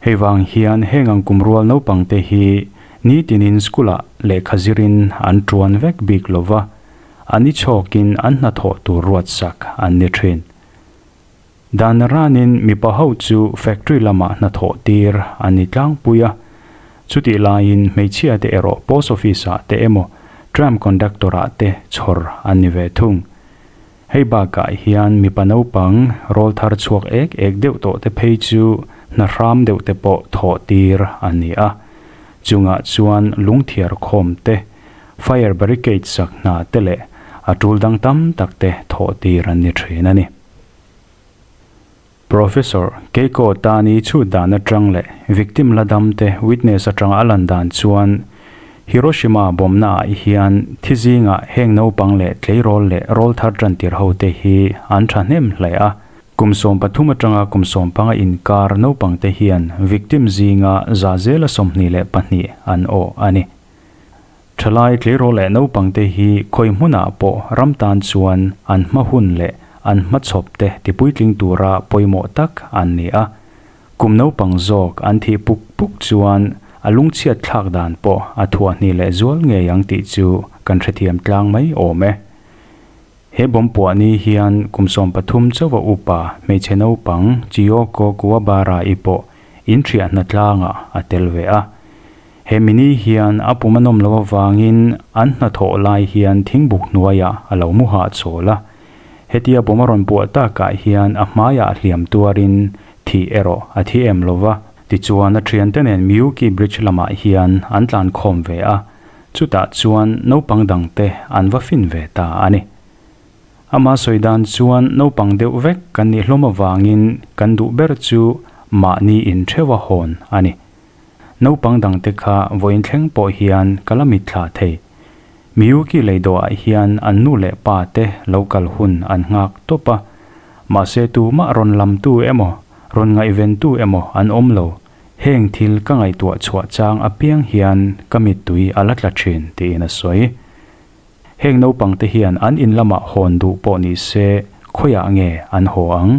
Hei vang hian heng ang kum rual naupang te hi nitinin school ah lehkha zirin an tuan vek bik lova, an i chhawkin an hnathawh tur ruatsak an ni thin. Dan ranin mipa ho chu factory lamah hnathawh tir an ni tlangpui a, chutih laiin hmeichhia te erawh post office ah te emaw tram conductor ah te chhawr an ni ve thung. Hei bakah hian mipa naupang rawl thar chhuak ek ek deuh tawh te phei chu hna hram deuh te pawh thawh tir an ni a, chungah chuan lungthiar khawm te, fire barricade sak hna te leh a tul dang tam tak te thawh tir an ni thin a ni. Professor Keiko Tani chhut dan atang leh victim la dam te witness atanga a lan dan chuan Hiroshima bomb-na ah hian thi zingah heng naupang leh tleirawl leh rawlthar tantir ho te hi an thahnem hle a. Kum 13 atanga kum 15 inkar naupang te hian victim zinga za zela 22 an awh a ni. Thalai tleirawl leh naupang te hi khawi hmunah pawh ram tan chuan an hma hun leh an hmachhawp te tipuitling tura pawimawh tak an ni a. Kum naupang zawk an thih puk puk chuan a lungchhiat thlak dan pawh a thuahhnih leh zual ngei ang tih chu kan hrethiam tlang mai awm e. He bomb puah ni hian kum 13 chauha upa hmeichhe naupang Chiyoko Kuwabara-i pawh inṭhiahna tlangah a tel ve a. He mini hian a pum a nawm loh avangin an hnathawh lai hian thingbuk hnuaiah a lo mu hahchawl a. Hetia bawm a rawn puah takah hian a hmaiah hliam tuarin thih erawh a thi em lo va. Tichuan a thiante nen Miyuki Bridge lamah hian an tlan khawm ve a, chutah chuan naupang dangte an va fin ve ta a ni. Ama sawi dan chuan naupang deuh vek kan nih hlawm avangin kan duh ber chu mahni intheuha hawn a ni. Naupang dangte kha vawiin thleng pawh hian ka la mitthla thei. Miyuki leidoah hian an nu leh pa te lo kal hun an nghak tawp a, mahse tumah rawn lamtu emaw, rawn ngaihventu emaw an awm lo. Heng thil ka ngaihtuah chhuah chang apiang hian ka mittui a la tla thin, tiin a sawi. Heng naupangte hian an in lamah hawn duh pawh ni se khawiah nge an haw ang?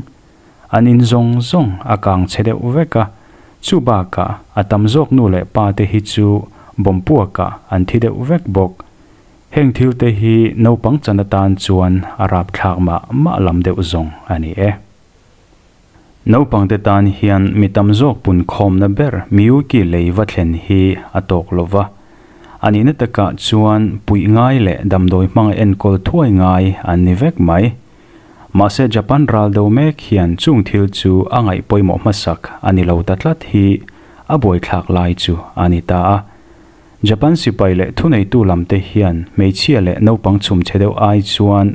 An in zawng zawng a kang chhe deuh vek a, chu bakah a tam zawk nu leh pa te hi chu bawmpuakah an thi deuh vek bawk. Heng thil te hi naupang chan atan chuan a rapthlak mah mah lam deuh zawng a ni e. Naupangte tan hian mi tam zawk punkhawmna ber Miyuki lei va thlen hi a tawk lo va. A nihna takah chuan puih ngai leh damdawi hmanga enkawl thuai ngai an ni vek mai. Mahse Japan ral do mek hian chung thil chu a ngaih pawimawh hmasak a ni lo ta tlat hi a buaithlak lai chu a ni ta a. Japan sipai leh thuneitu lamte hian hmeichhia leh naupang chhumchhe deuh ai chuan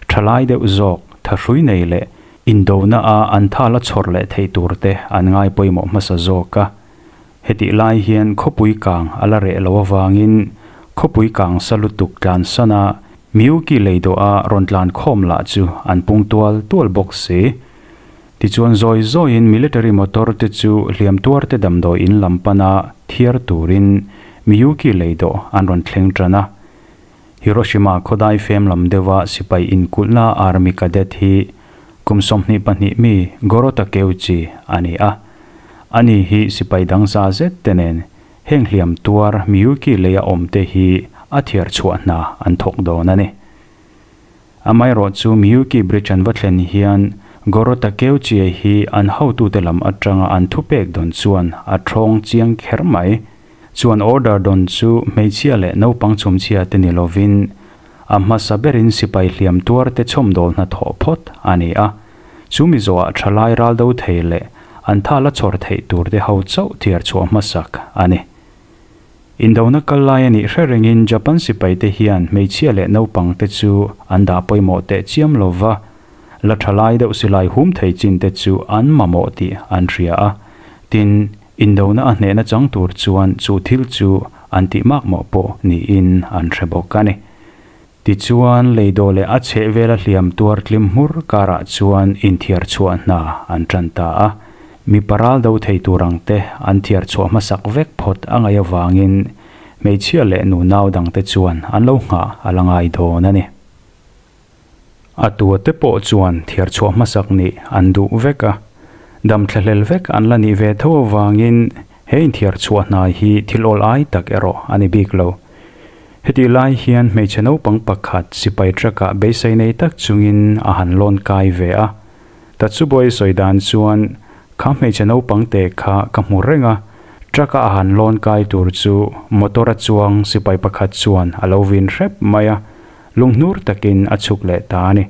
thalai deuh zawk thahrui nei leh Indona a an tha la chhawr leh theih tur te an ngai pawimawh hmasa zawk a. Hetih lai hian khawpui kang a la reh lo avangin khawpui kang sa lutuk tlan san a Miyuki lei dawh a rawn tlan khawm lah chu an pung tual tual bawk si. Tichuan zawi zawiin military motor te chu hliam tuar te damdawi in lam pana thiar turin Miyuki lei dawh an rawn thleng tan a. Hiroshima khawdai fem lam deuha sipai inkulhna Army Cadet hi kum 22 mi Goro Takeuchi a ni a. Ani hi sipai dang za zet te nen heng hliam tuar Miyuki leia awm te hi a thiar chhuah hna an thawk dawn a ni. Amaherawh chu Miyuki Bridge an va thlen hian Goro Takeuchi hi an hotute lam atanga an thupek dawn chuan a thawng chiang kher mai. Chuan order dawn chu hmeichhia leh naupang chhumchhia te ni lovin a hmasa berin sipai hliam tuar te chhawmdawl hna thawh phawt a ni a. Chu mi zawhah thalai ral do thei leh an tha la chhawr theih tur te ho chauh thiar chhuah hmasak a ni. Indona kal lai a nih hre rengin Japan sipai te hian hmeichhia leh naupang te chu an dah pawimawh teh chiam lova, la thalai deuh silai hum thei chin te chu an mamawh tih an hria a. Tin, Indona a hnehna chang tur chuan chu thil chu an tih makmawh pawh niin an hre bawk a ni. Tichuan, leidaw leh a chheh vela hliam tuar tlim hmur karah chuan inthiar chhuah hna an tan ta a. Mi paral do thei tur ang te an thiar chhuah hmasak vek phawt a ngaih avangin hmeichhia leh nunau dangte chuan an lo nghah a la ngai dawn a ni. A tuate pawh chuan thiar chhuah hmasak nih an duh vek a, dam thlahlel vek an la nih ve tho avangin he inthiar chhuah hna hi thil awl ai tak erawh a ni bik lo. Hetih lai hian hmeichhe naupang pakhat sipai truck-ah beisei nei tak chungin a han lawn kai ve a. Tatsubo-i sawi dan chuan, Kha hmeichhe naupang te kha ka hmu reng a, truck-a a han lawn kai tur chu motor-a chuang sipai pakhat chuan a lo vin hrep mai a, Lunghnur takin a chhuk leh ta a ni.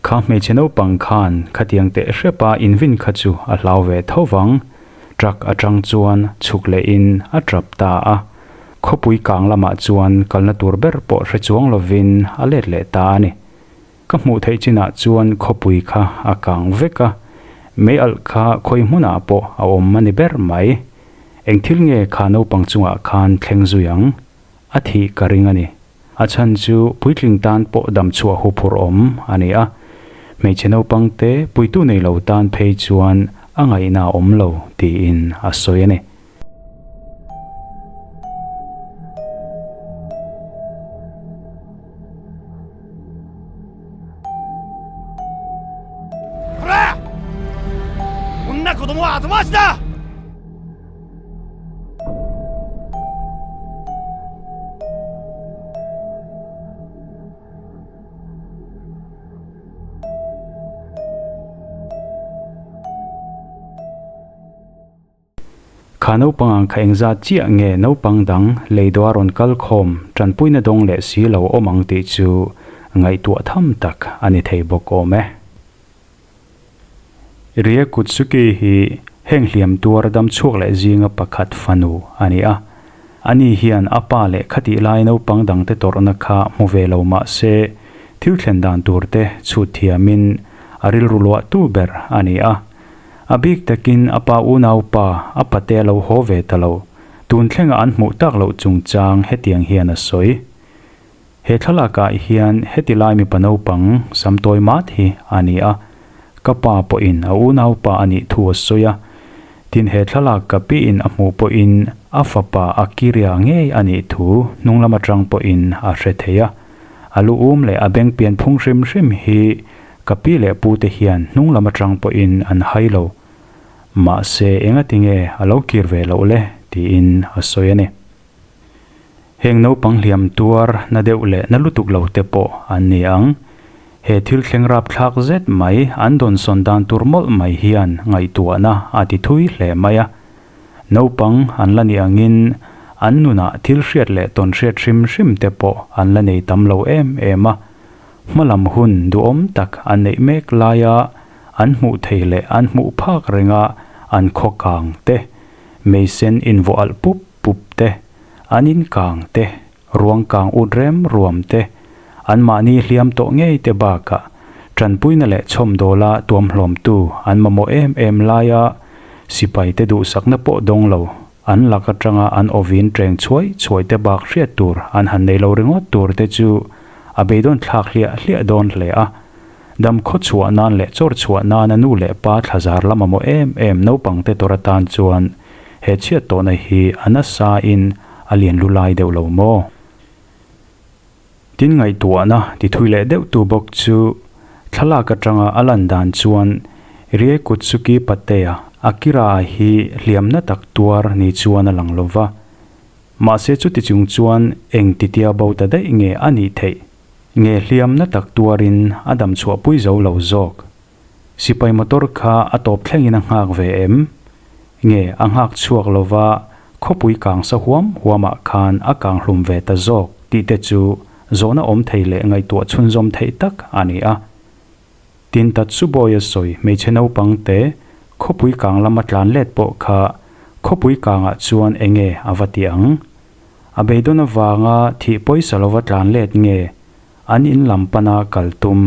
Kha hmeichhe naupang khan khatiang teh hrepa invin kha chu a hlau ve tho vang. Truck atang chuan chhuk lehin a trap ta a. Khawpui kang lamah chuan kalna tur ber pawh hre chuang lovin a let leh ta a ni. Ka hmuh theih chinah chuan khawpui kha a kang vek a, mei alh kha khawi hmunah pawh a awm a ni ber mai. Eng thil nge kha naupang chungah khan thleng zui ang? A thih ka ring a ni. A chhan chu puitling tan pawh dam chhuah huphurh awm a ni a, hmeichhe naupang te puitu nei lo tan phei chuan a ngaihna a awm lo tiin a sawi a ni. Kha naupang ang kha engzat chiah nge naupang dang lei dawh a rawn kal khawm tanpuina dawng leh si lo awm ang tih chu ngaihtuah tham tak a ni thei bawk awm e. Rie Kutsuki hi Heng hliam tuar dam chhuak leh zinga pakhat fanu a ni a. Ani hian a pa leh khatih lai naupang dangte tawrhna kha hmu ve lo mah se, thil thlen dan turte chhut thiamin a rilru luahtu ber a ni a. A bik takin a pa unaupa a pate a lo haw ve ta lo. Tun thlenga an hmuh tak loh chungchang hetiang hian a sawi. He thlalakah hian heti lai mipa naupang samtawi mat hi a ni a, ka pa pawhin a unaupa a nih thu a sawi a. Tin he thlalak ka piin a hmuh pawhin a fapa a kiria ngei a nih thu hnung lam atang pawhin a hre thei a. A lu um leh a beng pian phung hrim hrim hi ka pi leh pute hian hnung lam atang pawhin an hai lo. Mahse engatinge a lo kir ve loh le tiin a sawi a ni. Heng naupang hliam tuar na deuh leh na lutuk lo te pawh an ni ang. He thil thleng rapthlak zet mai an dawnsawn dan tur mawlh mai hian ngaihtuahna a ti thui hle mai a. Naupang an la nih angin an nunah thil hriat leh tawn hriat hrim hrim te pawh an la nei tam lo em em a. Hmalam hun duhawm tak an neih mek laia an hmuh thei leh an hmuh phak renga an khaw kang te, meisen invuah alh pup pup te, an in kang te, ruang kang ut rem ruam te, an mahni hliam tawh ngei te bakah tanpuina leh chhawmdawla tuamhlawmtu an mamawh em em laia sipai te duhsakna pawh dawng lo, an lak atanga an awvin treng chhuai chhuai te bak hriat tur an han nei lo ringawt tur te chu a beidawn thlak hliah hliah dawn hle a. Dam khaw chhuah nan leh chawr chhuah nana nu leh pa thlazar la mamawh em em naupang te tawr atan chuan he chhiat tawhna hi a nasa in a lian lu lai deuh lo maw? Tin ngaihtuahna ti thui leh deuh tu bawk chu thlalak atanga a lan dan chuan Rie Kutsuki Patea Akira hi hliamna tak tuar ni chuan a lang lova. Mahse chuti chung chuan eng titia bo ta daih nge a nih theih? Nge hliamna tak tuarin a dam chhuahpui zo lo zawk? Sipai motor kha a tawp thlengin a nghak ve em? Nge a nghak chhuak lova khawpui kang sa huam huamah khan a kang hlum ve ta zawk tih te chu zawhna awm thei leh ngaihtuah chhunzawm theih tak a ni a. Tin Tatsubawi a sawi hmeichhe naupang te khawpui kang lama tlan let pawh kha khawpui kangah chuan enge a va ti ang? A beidawn avanga thih pawisa lova tlan let nge an in lam pana kal tum?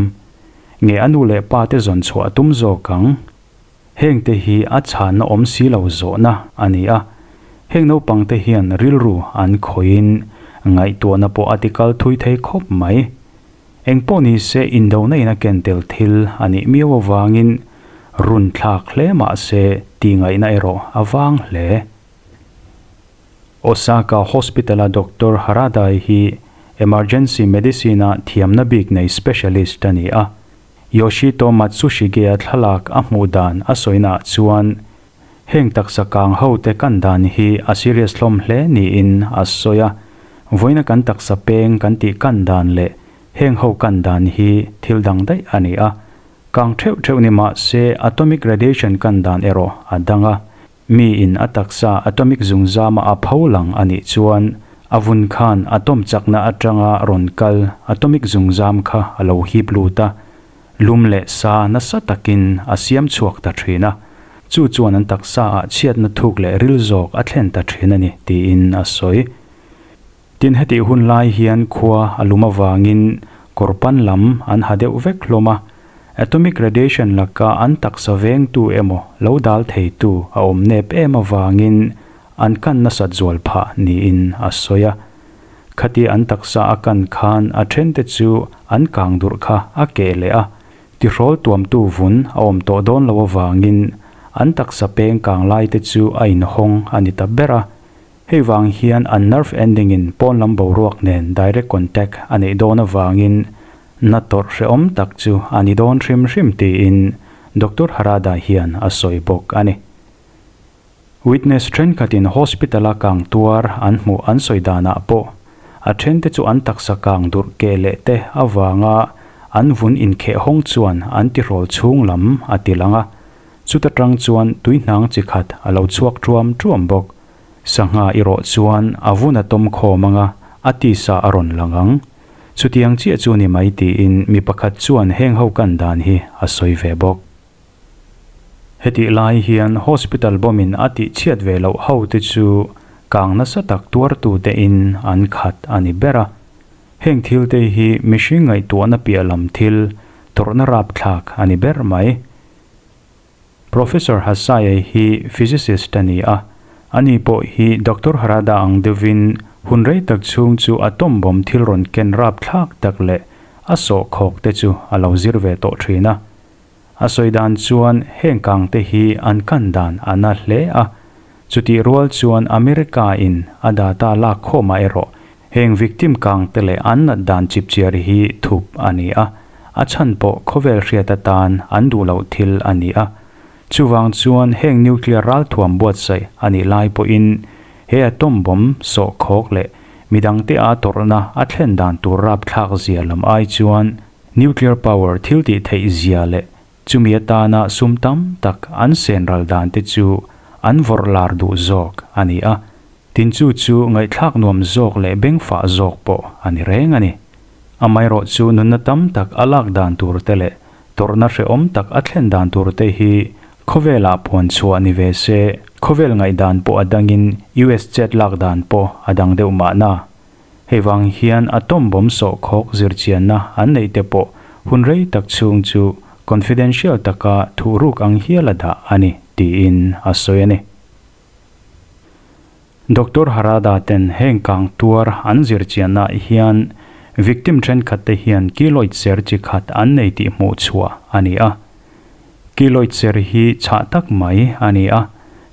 Nge a nu leh pa te zawn chhuah a tum zawk ang? Heng te hi a chhanna awm si lo zawhna a ni a. Heng naupang te hian rilru an khawihin ngaihtuahna pawh a ti kal thui thei khawp mai. Eng pawh ni se indona in a ken tel thil a nih miau avangin run thlak hle mah se tih ngaihna erawh a vang hle. Osaka Hospital-a Doctor Haradai hi Emergency Medicine-a thiamna bik nei specialist a ni a. Yoshito Matsushige-a thlalak a hmuh dan a sawinaah chuan heng taksa kang hote kan dan hi a serious hlawm hle niin a sawi a. Vawiina kan taksa peng kan tih kan dan leh heng ho kan dan hi thil dang daih a ni a. Kang theuh theuh ni mah se atomic radiation kan dan erawh a dang a. Mi in a taksa atomic zungzama a pho lang a nih chuan a vun khan atom chakna atanga rawn kal atomic zungzam kha a lo hip lut a, lum leh sa nasa takin a siam chhuak ta thin a, chu chuan an taksa ah chhiatna thuk leh ril zawk a thlen ta thin a ni tiin a sawi. Tin hetih hun lai hian khua a lum avangin kawr pan lam an ha deuh vek hlawm a, atomic radiation laka an taksa vengtu emaw lo dal theitu a awm nep em avangin an kan nasat zual phah niin a sawi a. Khatia an taksa a kan khan a thente chu an kang durh kha a keh leh a, tihrawl tuamtu vun a awm tawh dawn lo avangin an taksa peng kang laite chu a inhawng a ni ta ber a. Hei vang hian an nerve ending in pawn lam boruak nen direct contact a neih dawn avangin na tawrh hrehawm tak chu a ni dawn hrim hrim tiin Doctor Harada hian a sawi bawk a ni. Witness thenkhatin hospital a kang tuar an hmuh an sawi danah pawh a thente chu an taksa kang durh keh leh te avanga an vun inkheh hawng chuan an tihrawl chhung lam a ti lang a, Chuta tang chuan tuihnang chi khat a lo chhuak ṭuam ṭuam bawk. Sangha erawh chuan a vun a tawm khawm anga a tisa a rawn lang ang. Chutiang chiah chu ni mai tiin mi pakhat chuan heng ho kan dan hi a sawi ve bawk. Hetih lai hian hospital bomb in a tih chhiat ve loh ho te chu kang nasa tak tuartu te in an khat a ni ber a. Heng thil te hi mihring ngaihtuahna piah lam thil tawrhna rapthlak a ni ber mai. Professor Hasaye hi physicist a ni a, ani pawh hi Doctor Harada ang deuhin hun rei tak chhung chu atom bomb thil rawn ken rapthlak tak leh a sawhkhawk te chu a lo zir ve tawh thin a. A sawi dan chuan heng kang te hi an kan dan a na hle a, chutih rual chuan America in a data lak khawmah erawh heng victim kang te leh an nat dan chipchiar hi thup a ni a, a chhan pawh khawvel hriat atan an duh loh thil a ni a. Chuvang chuan heng nuclear ralthuam buatsaih a nih lai pawhin he atom bomb sawhkhawk leh midangte a tawrhna a thlen dan tur rapthlak zia lam ai chuan Nuclear power thil tih theih zia leh chumi atana sum tam tak an sen ral dan te chu an vawrh lar duh zawk a ni a, tin chu chu ngaihthlak nuam zawk leh bengfah zawk pawh a ni reng a ni. Amaherawh chu nunna tam tak a lak dan tur te leh tawrhna hrehawm tak a thlen dan tur te hi khawvelah puan chhuah ni ve se, khawvel ngaihdan pawh a dangin US chet lak dan pawh a dang deuh mahna. Hei vang hian atom bomb sawhkhawk zirchianna an neih te pawh hun rei tak chhung chu confidential taka thuhruk ang hial a dah a ni, tiin a sawi a ni. Doctor Harada ten heng kang tuar an zirchianna hian victim thenkhat te hian keloid ser chi khat an nei tih hmuh chhuah a ni a. Keloid ser hi chhah tak mai a ni a,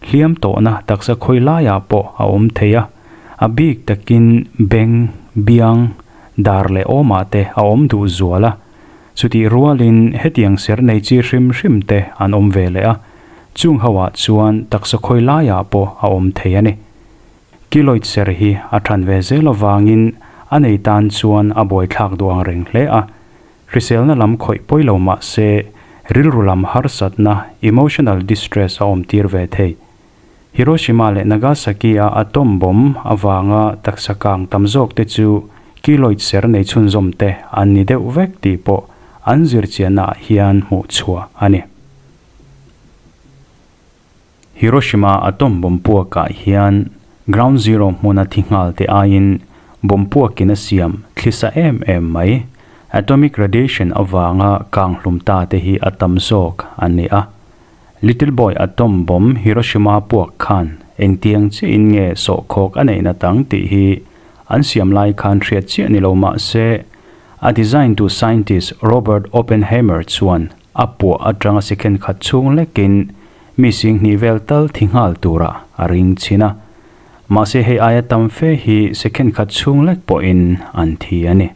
hliam tawhna taksa khawi laiah pawh a awm thei a. A bik takin beng, biang, dar leh awmah te a awm duh zual a. Chutih rualin hetiang ser nei chi hrim hrim te an awm ve leh a, chung ho ah chuan taksa khawi laiah pawh a awm thei a ni. Keloid ser hi a than ve zel avangin a nei tan chuan a buaithlak duh ang reng hle a. Hriselna lam khawih pawi lo mah se rilru lam harsatna, emotional distress, a awm tir ve thei. Hiroshima leh Nagasaki-a atom bomb avanga taksa kang tam zawk te chu keloid ser nei chhunzawm te an ni deuh vek tih pawh an zirchianna ah hian hmuh chhuah a ni. Hiroshima atom bomb puakah hian Ground Zero hmuna thi nghal te aiin bomb puakin a siam thlisa em em mai, atomic radiation avanga kang hlum ta te hi a tam zawk an ni a. Little Boy atom bomb Hiroshima puak khan engtiang chiahin nge sawhkhawk a neihna tang tih hi an siam lai khan hriat chiah ni lo mah se, a design tu scientist Robert Oppenheimer chuan a puah atanga second khat chhung lekin mi singhnih vel tal thi nghal tura a ring chhin a. Mahse hei aia tam fe hi second khat chhung lek pawhin an thi a ni.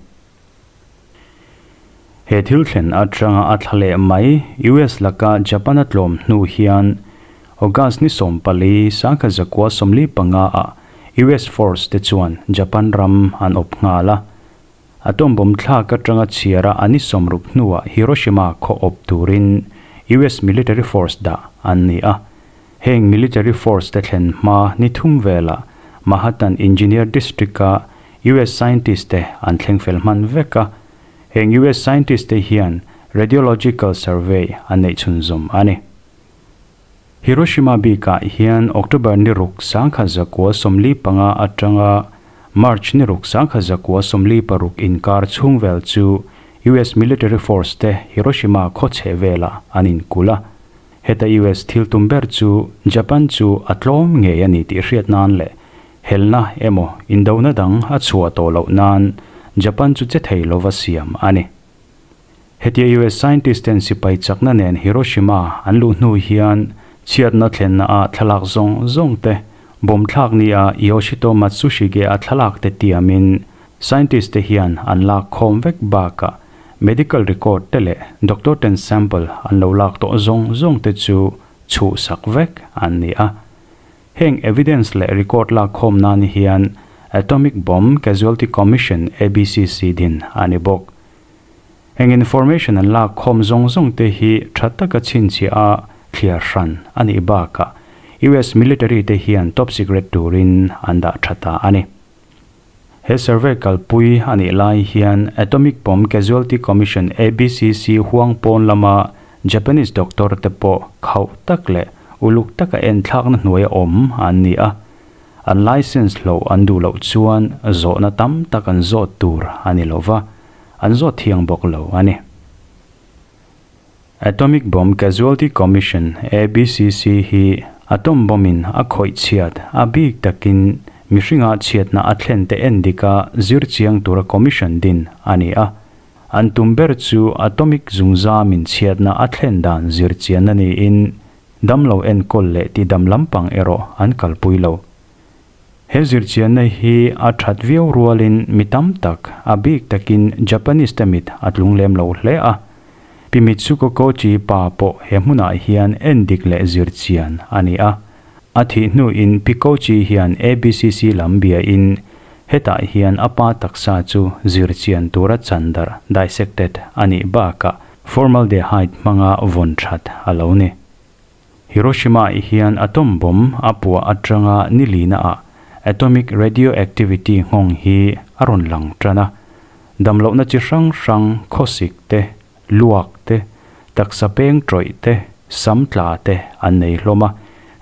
He thil thlen atanga a thla leh mai US laka Japan a tlawm hnu hian August ni 14 1945 ah US force te chuan Japan ram an awp nghal a. Atom bomb thlak atanga chhiara a ni 60 hnuah Hiroshima khaw awp turin US military force dah an ni a. Heng military force te thlen hma ni thum velah Manhattan Engineer District-a US scientist te an thleng fel hman vek a, heng US scientist te hian radiological survey an neih chhunzawm a ni. Hiroshima bikah hian October ni ruk 1945 atanga March ni ruk 1946 inkar chhung vel chu US military force te Hiroshima khaw chheh velah an inkulh a. Heta US thil tum ber chu Japan chu a tlawm ngei a ni tih hriat nan leh helna emaw indona dang a chhuah tawh loh nan Japan chu che thei lova siam a ni. Hetia US scientist ten sipai chakna nen Hiroshima an luh hnu hian chhiatna thlenna ah thlalak zawng zawng te bomb thlak ni a Yoshito Matsushige a thlalak te tiamin scientist te hian an lak khawm vek bakah Medical record te leh doctor ten sample an lo lak tawh zawng zawng te chu chhuh sak vek an ni a. Heng evidence leh record lak khawm nan hian Atomic Bomb Casualty Commission, ABCC, din a ni bawk. Heng information an lak khawm zawng zawng te hi tha taka chhinchhiah a thliar hran a nih bakah US military te hian top secret turin an dah tha ta a ni. He survey kalpui a nih lai hian Atomic Bomb Casualty Commission, ABCC, huang pawn lama Japanese doctor te pawh khauh tak leh uluk taka enthlakna hnuaia awm an ni a, an license hloh an duh loh chuan zawhna tam tak an zawt tur a ni lo va, an zawt thiang bawk lo a ni. Atomic Bomb Casualty Commission, ABCC, hi atom bomb-in a khawih chhiat a bik takin mihringa chhiatna a thlen te en dika zir chiang tura commission din a ni a. An tum ber chu atomic zungzamin chhiatna a thlen dan zir chianna niin damlo enkawl leh tidam lampang erawh an kalpui lo. He zirchianna hi a that viau rualin mi tam tak, a bik takin Japanese te mit a tlung lem lo hle a. Pi Mitsuko Kochi pa pawh he hmunah hian endik leh zirchian a ni a. A thih hnuin Pi Kochi hian ABCC lam biain hetah hian a pa taksa chu zirchian tura chan darh, dissected, a nih bakah formaldehyde hmanga vawn that a lo ni. Hiroshima hian atom bomb a puah atanga ni lina ah atomic radioactivity nghawng hi a rawn lang tan a. Damlohna chi hrang hrang khawsik te, luak te, taksa peng tawih te, sam tla te an nei hlawm a.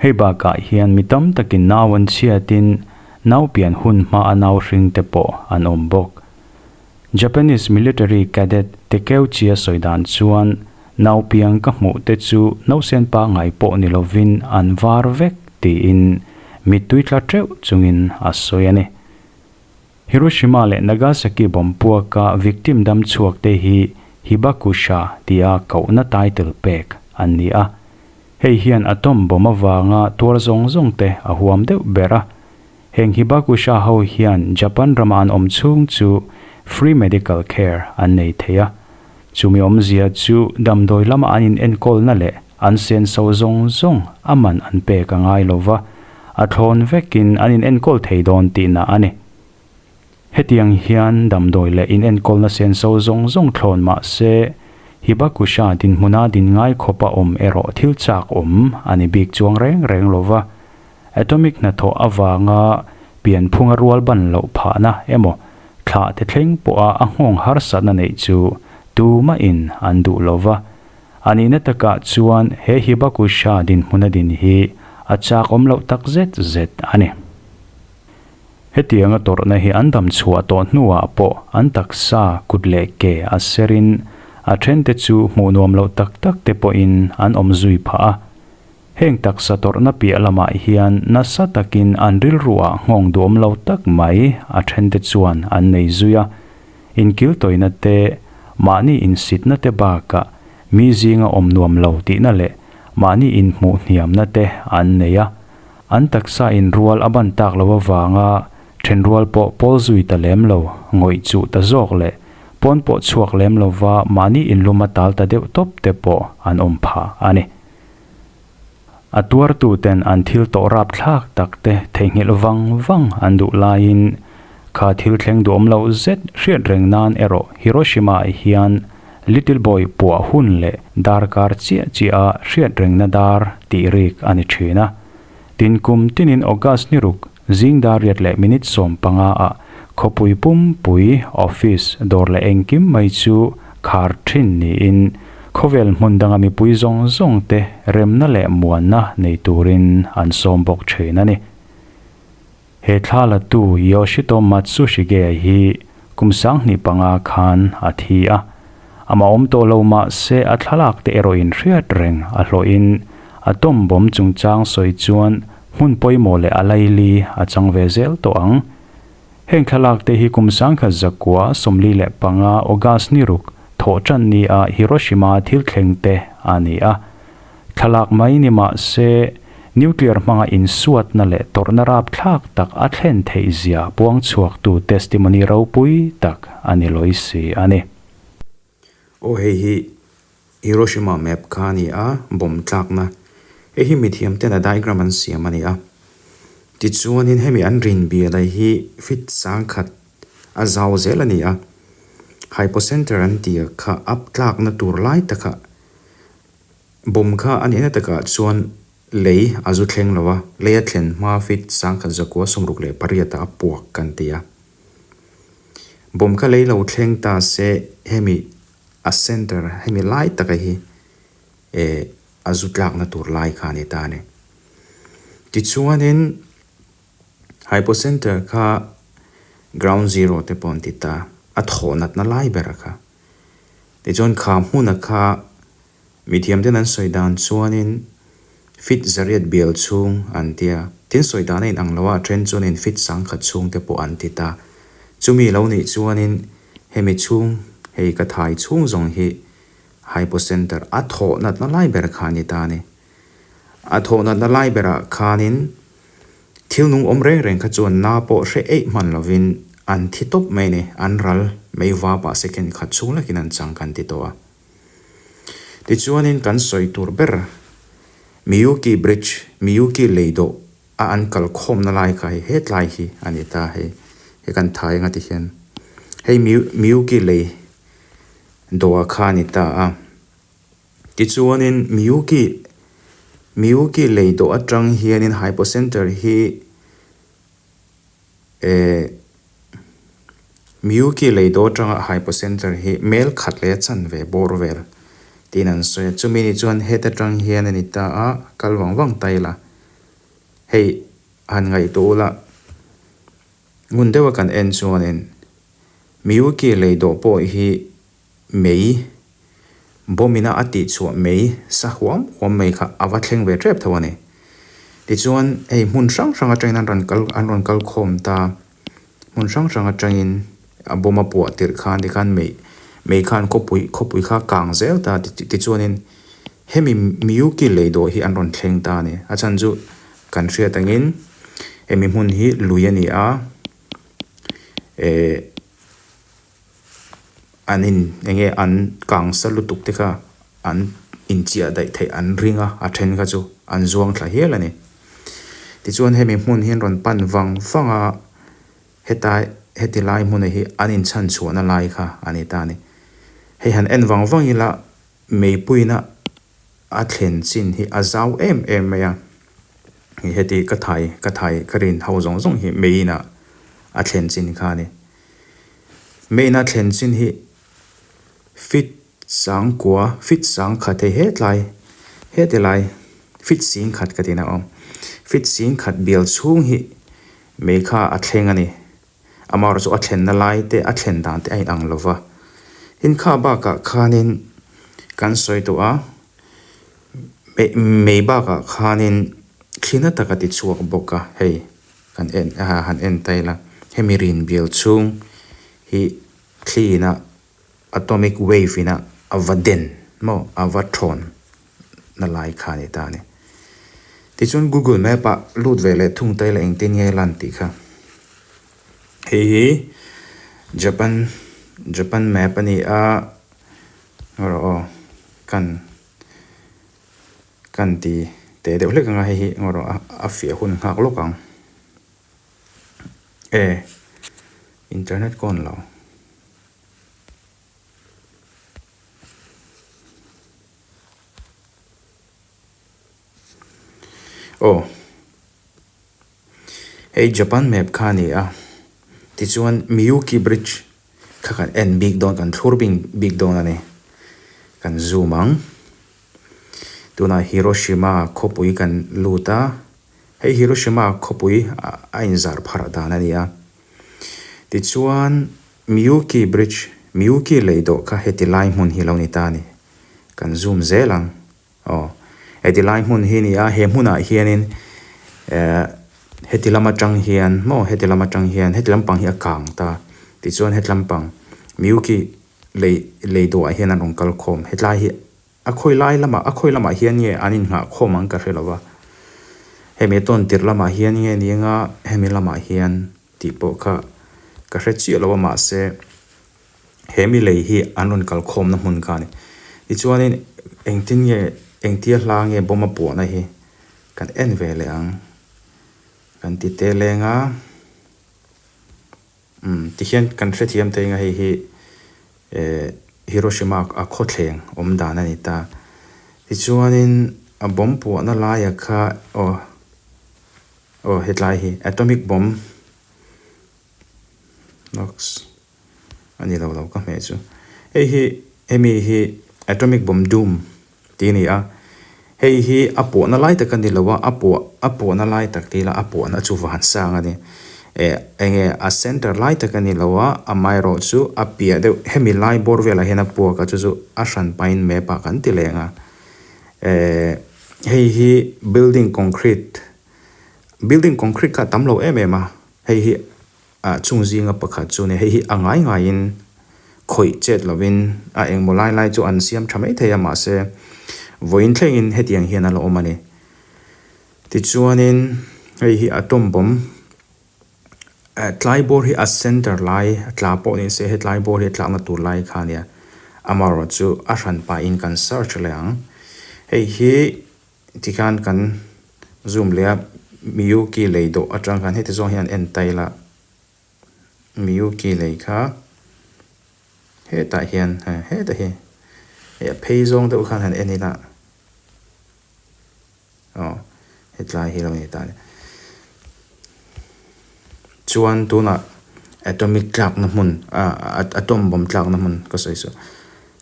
Hei bakah hian mi tam takin nau an chhiatin nau pian hun hma a nau hring te pawh an awm bawk. Japanese military cadet Takeuchi a sawi dan chuan naupiang ka hmuh te chu nausen pangngai pawh ni lovin an var vek tiin mittui tla teuh chungin a sawi a ni. Hiroshima leh Nagasaki bomb puaka victim dam chhuak te hi Hibakusha tia kohna title pek an ni a. Hei hian atom bomb avanga tuar zawng zawng te a huam deuh ber a. Heng Hibakusha ho hian Japan rama an awm chhung chu free medical care an nei thei a. Chumi awmzia chu damdawi lama an in enkawlna leh an senso zawng zawng a man an pek a ngai lova, a thlawn vekin an in enkawl thei dawn tihna a ni. Hetiang hian damdawi leh in enkawlna senso zawng zawng thlawn mah se, Hibakusha dinhmuna din ngai khawpa awm erawh thil chak awm a ni bik chuang reng reng lova. Atomic hnathawh avanga pianphunga rual ban loh phahna emaw thlah te thleng pawha a nghawng harsatna neih chu tumahin an duh lo va. A nihna takah chuan he Hibakusha dinhmuna din hi a chak awm loh tak zet zet a ni. Hetianga tawrhna hi an dam chhuah tawh hnuah pawh an taksa kut leh ke a serin a thente chu hmuh nuam loh tak tak te pawhin an awm zui phah a. Heng taksa tawrhna piah lamah hian nasa takin an rilruah nghawng duam lo tak mai a thente chuan an nei zui a. Inkil tawina te, mahni insitna te bakah mi zinga awm nuam lo tihna leh mahni inhmuh hniamna te an nei a. An taksa inrual a ban tak lo avanga thenrual pawh pawl zui ta lem lo, ngawih chuh ta zawk leh pawn pawh chhuak lem lova mahni inlum a tal ta deuh tawp te pawh an awm phah a ni. A tuartuten an thil tawh rapthlak tak te theihnghilh vang vang an duh laiin kha thil thleng duhawm loh zet hriat reng nan erawh Hiroshima ah hian Little Boy puah hun leh darkar chiah chiah a hriat rengna dar tih rik a ni thin a. Tin kum tinin August ni ruk zing dar riat leh minute 15 ah khawpui pumpui office dawr leh engkim mai chu khar thin niin khawvel hmun danga mipui zawng zawng te remna leh muanna nei turin an sawm bawk thin a ni. He thla latu Yoshito Matsushige hi kum 25 khan a thi a. Amah awm tawh lo mah se a thlalak te erawhin hriat reng a hlawhin atom bomb chungchang sawi chuan hmun pawimawh leh a laili a chang ve zel tawh ang. Heng thlalak te hi kum 1945 August ni ruk thawh tan ni a Hiroshima thil thleng te a ni a. Thlalak mai ni mah se nuclear hmanga insuatna leh tawrhna rapthlak tak a thlen theih zia puang chhuaktu testimony ropui tak a ni lawi si a ni. Aw hei hi Hiroshima map kha a ni a, bomb tlakna. Hei hi mithiam ten a diagram an siam a ni a. Tichuanin hemi an rin bialai hi feet 1000 a zau zel a ni a. Hypocenter an tih kha up tlakna tur lai takah bomb kha a nihna takah chuan lei a zu thleng lo a, lei a thlen hma feet 1168 ah a puak kan ti a. Bomb kha lei lo thleng ta se hemi a center hemi lai taka hi. Eh a zu tlakna tur lai kha a ni ta a ni. Tichuanin hypocenter kha ground zero te pawh an ti ta, a thawh natna lai ber a kha. Tichuan kha hmuna kha mithiam ten an sawi dan chuanin feet zariat bial chhung an tia, tin sawi dan a inang lo a, a then chuanin feet sangkhat chhung te pawh an ti ta. Chumi lo nih chuanin hemi chhung hei ka thai chhung zawng hi Hypocenter a thawh natna lai ber kha a ni ta a ni. A thawh natna lai berah khanin thil nung awm reng reng kha chuan na pawh hre eih hman lovin an thi tawp mai a ni, an ral mei vapah second khat chhung lekin an chang kan ti tawh a. Tichuanin kan sawi tur ber Miyuki Bridge, Miyuki lei dawh a an kal khawmna lai kha hei hetlai hi a ni ta hei, he kan thai anga ti hian hei Miyuki lei Dawh kha a ni ta a. Tichuanin Miyuki Miyuki lei dawh atang hianin hypocenter hi eh Miyuki lei dawh atanga hypocenter hi mel khat leh a chanve bawr vel tiin an sawi a. Chumi ni chuan het atang hian a ni ta a, kal vang vang ta ila. Hei han ngaihtuah ula ngun deuha kan en chuanin Miyuki lei dawh pawh hi mei bomb-ina a tihchhuah mei sa huam huam mai kha a va thleng ve tep tho a ni. Tichuan hei hmun hrang hrang atangin an rawn kal an rawn kal khawm ta. Hmun hrang hrang atangin a bomb a puah tirh khan tikhan mei mei khan khawpui khawpui kha a kang zel ta tichuanin hemi Miyuki lei dawh hi an rawn thleng ta a ni. A chhan chu kan hriat angin hemi hmun hi lui a ni a. Eh an in eng nge an kang sa lutuk te kha an inchiah daih theih an ring a a then kha chu an zuang thla hial a ni. Tichuan hemi hmun hi an rawn pan vang vang a hetai heti lai hmuna hi an inchhan chhuahna lai kha a ni ta a ni. Hei han en vang vang ila meipuina a thlen chin hi a zau em em mai a. Heti ka thai ka thai ka rin ho zawng zawng hi main ah a thlen chin kha a ni. Main a thlen chin hi feet sangkua feet sangkhat hei hetlai heti lai feet singkhat ka tihna a awm. Feet singkhat bial chhung hi mei kha a thleng a ni. Amaherawhchu a thlenna lai te a thlen dan te a inang lo va. Tin kha bakah khanin kan sawi tawh a. Mei bakah khanin thli na tak a ti chhuak bawk a, hei kan en han en ta ila hemi rin bial chhung hi thli ina atomic wave ina a va den maw a va thawn na lai kha a ni ta a ni. Tichuan google map ah lut ve leh thung ta ila engtin nge lan tih kha hei hi Japan Japan map a ni a. Ngaw aw kan kan ti teh deuh hlek anga hei hi ngaw rawh a fiah hun nghak lawk ang e internet ka on lo. Aw hei Japan map kha a ni a tichuan Miyuki bridge kha kan en bik dawn kan thlur bing bik dawn a ni kan zoom ang tunah Hiroshima khawpui kan lut a hei Hiroshima khawpui a inzar pharh dan a ni a tichuan Miyuki bridge Miyuki lei dawh kha heti lai hmun hi lo ni ta a ni kan zoom zel ang. Aw, heti lai hmun hi a ni a, he hmunah hianin eh heti lam atang hian maw heti lam atang hian heti lampang hi a kang ta tichuan heti lampang Miyuki lei lei dawhah hian an rawn kal khawm hetlai hi a khawi lai lamah a khawi lamah hian nge an innghah khawm ang ka hre lo va hemi a tawn tirh lamah hian nge ni anga hemi lamah hian tih pawh kha ka hre chiah lo a mahse He mi lei hi an rawn kal khawmna hmun kha a ni. Tichuanin engtin nge engtia hla nge bomb a puahna hi kan en ve leh ang. Kan ti te leng a, umm tihian kan hrethiam thei ang a hei hi eh Hiroshima a khawthleng awm dan a ni ta. Tichuanin a bomb puahna laia kha aw aw hetlai hi atomic bomb Nox a ni lo lo ka hmeh chu. Hei hi hemi hi atomic bomb doom Tih a ni a. Hei hi a puahna lai tak a ni lo a, a puah a puahna lai tak tih ila a puahna chu van sang a ni. Eh eng nge a center lai tak a ni lo a, amaherawh chu a piah deuh hemi lai bawr velah hian a puak a chu chu a hran pahin map ah kan ti leng a. Eh hei hi building concrete building concrete kha a tam lo em em a, hei hi Ah chung zinga pakhat chu ni hei hi a ngai ngaiin khawih chet lovin a engmaw lai lai chu an siam tha maithei a mahse vawiin thlengin hetiang hian a la awm a ni. Tichuanin hei hi atom bomb eh tlai bawr hi a center lai a tla pawh ni se hetlai bawr hi a tlakna tur lai kha a nia amaherawh chu a hran pahin kan search leh ang hei hi. Tikhan kan zoom leh a, Miyuki lei dawh atang khan heti zawng hian en ta ila, Miyuki lei kha hetah hian hetah hi hei a phei zawng deuh khan han en ila aw hetlai hi lo ni ta a ni. Chuan tunah atomic tlakna hmun ah atom bomb tlakna hmun ka sawi suh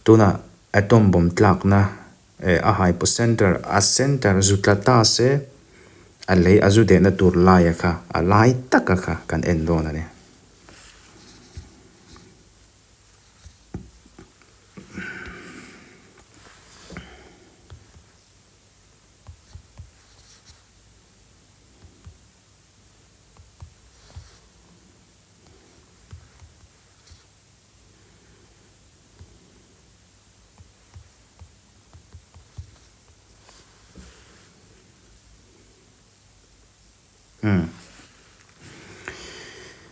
tunah atom bomb tlakna Eh a hypocenter, a center zu tla ta se, a lei a zu dehna tur laia kha, a lai taka kha kan en dawn a ni. Umm.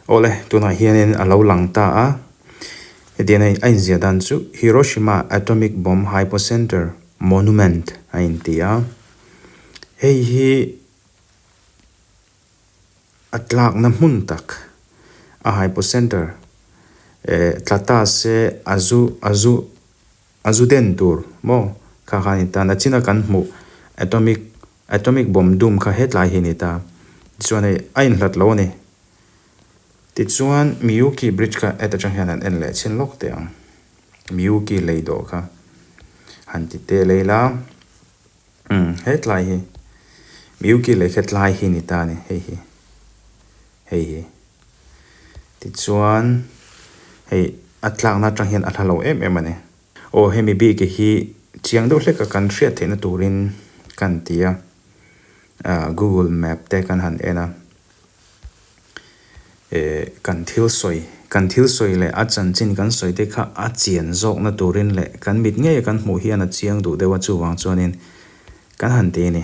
Awle, tunah hianin a lo lang ta a. Hetiang a inziah dan chu Hiroshima Atomic Bomb Hypocenter Monument a inti a. Hei hi A tlakna hmun tak a hypocenter eh tla ta se a zu a zu a zu den tur maw kha kha a ni ta nachina kan hmuh atomic atomic bomb dum kha hetlai hi a ni ta tichuan hei a inhlat lo a ni tichuan Miyuki bridge kha heta tang hian an en leh chhin lawk teh ang Miyuki lei dawh kha han ti teh lei la. Umm hetlai hi Miyuki leh hetlai hi ni ta a ni hei hi hei hi tichuan hei a tlakna atang hian a hla lo em em a ni. Aw hemi bik hi chiang deuh hlek a kan hriat theihna turin kan ti a ah google map te kan han en a. Eh kan thil sawi, kan thil sawi leh a chanchin kan sawi te kha a chian zawkna turin leh kan mit ngei a kan hmuh hian a chiang duh deuh a chuvang chuanin kan han ti a ni.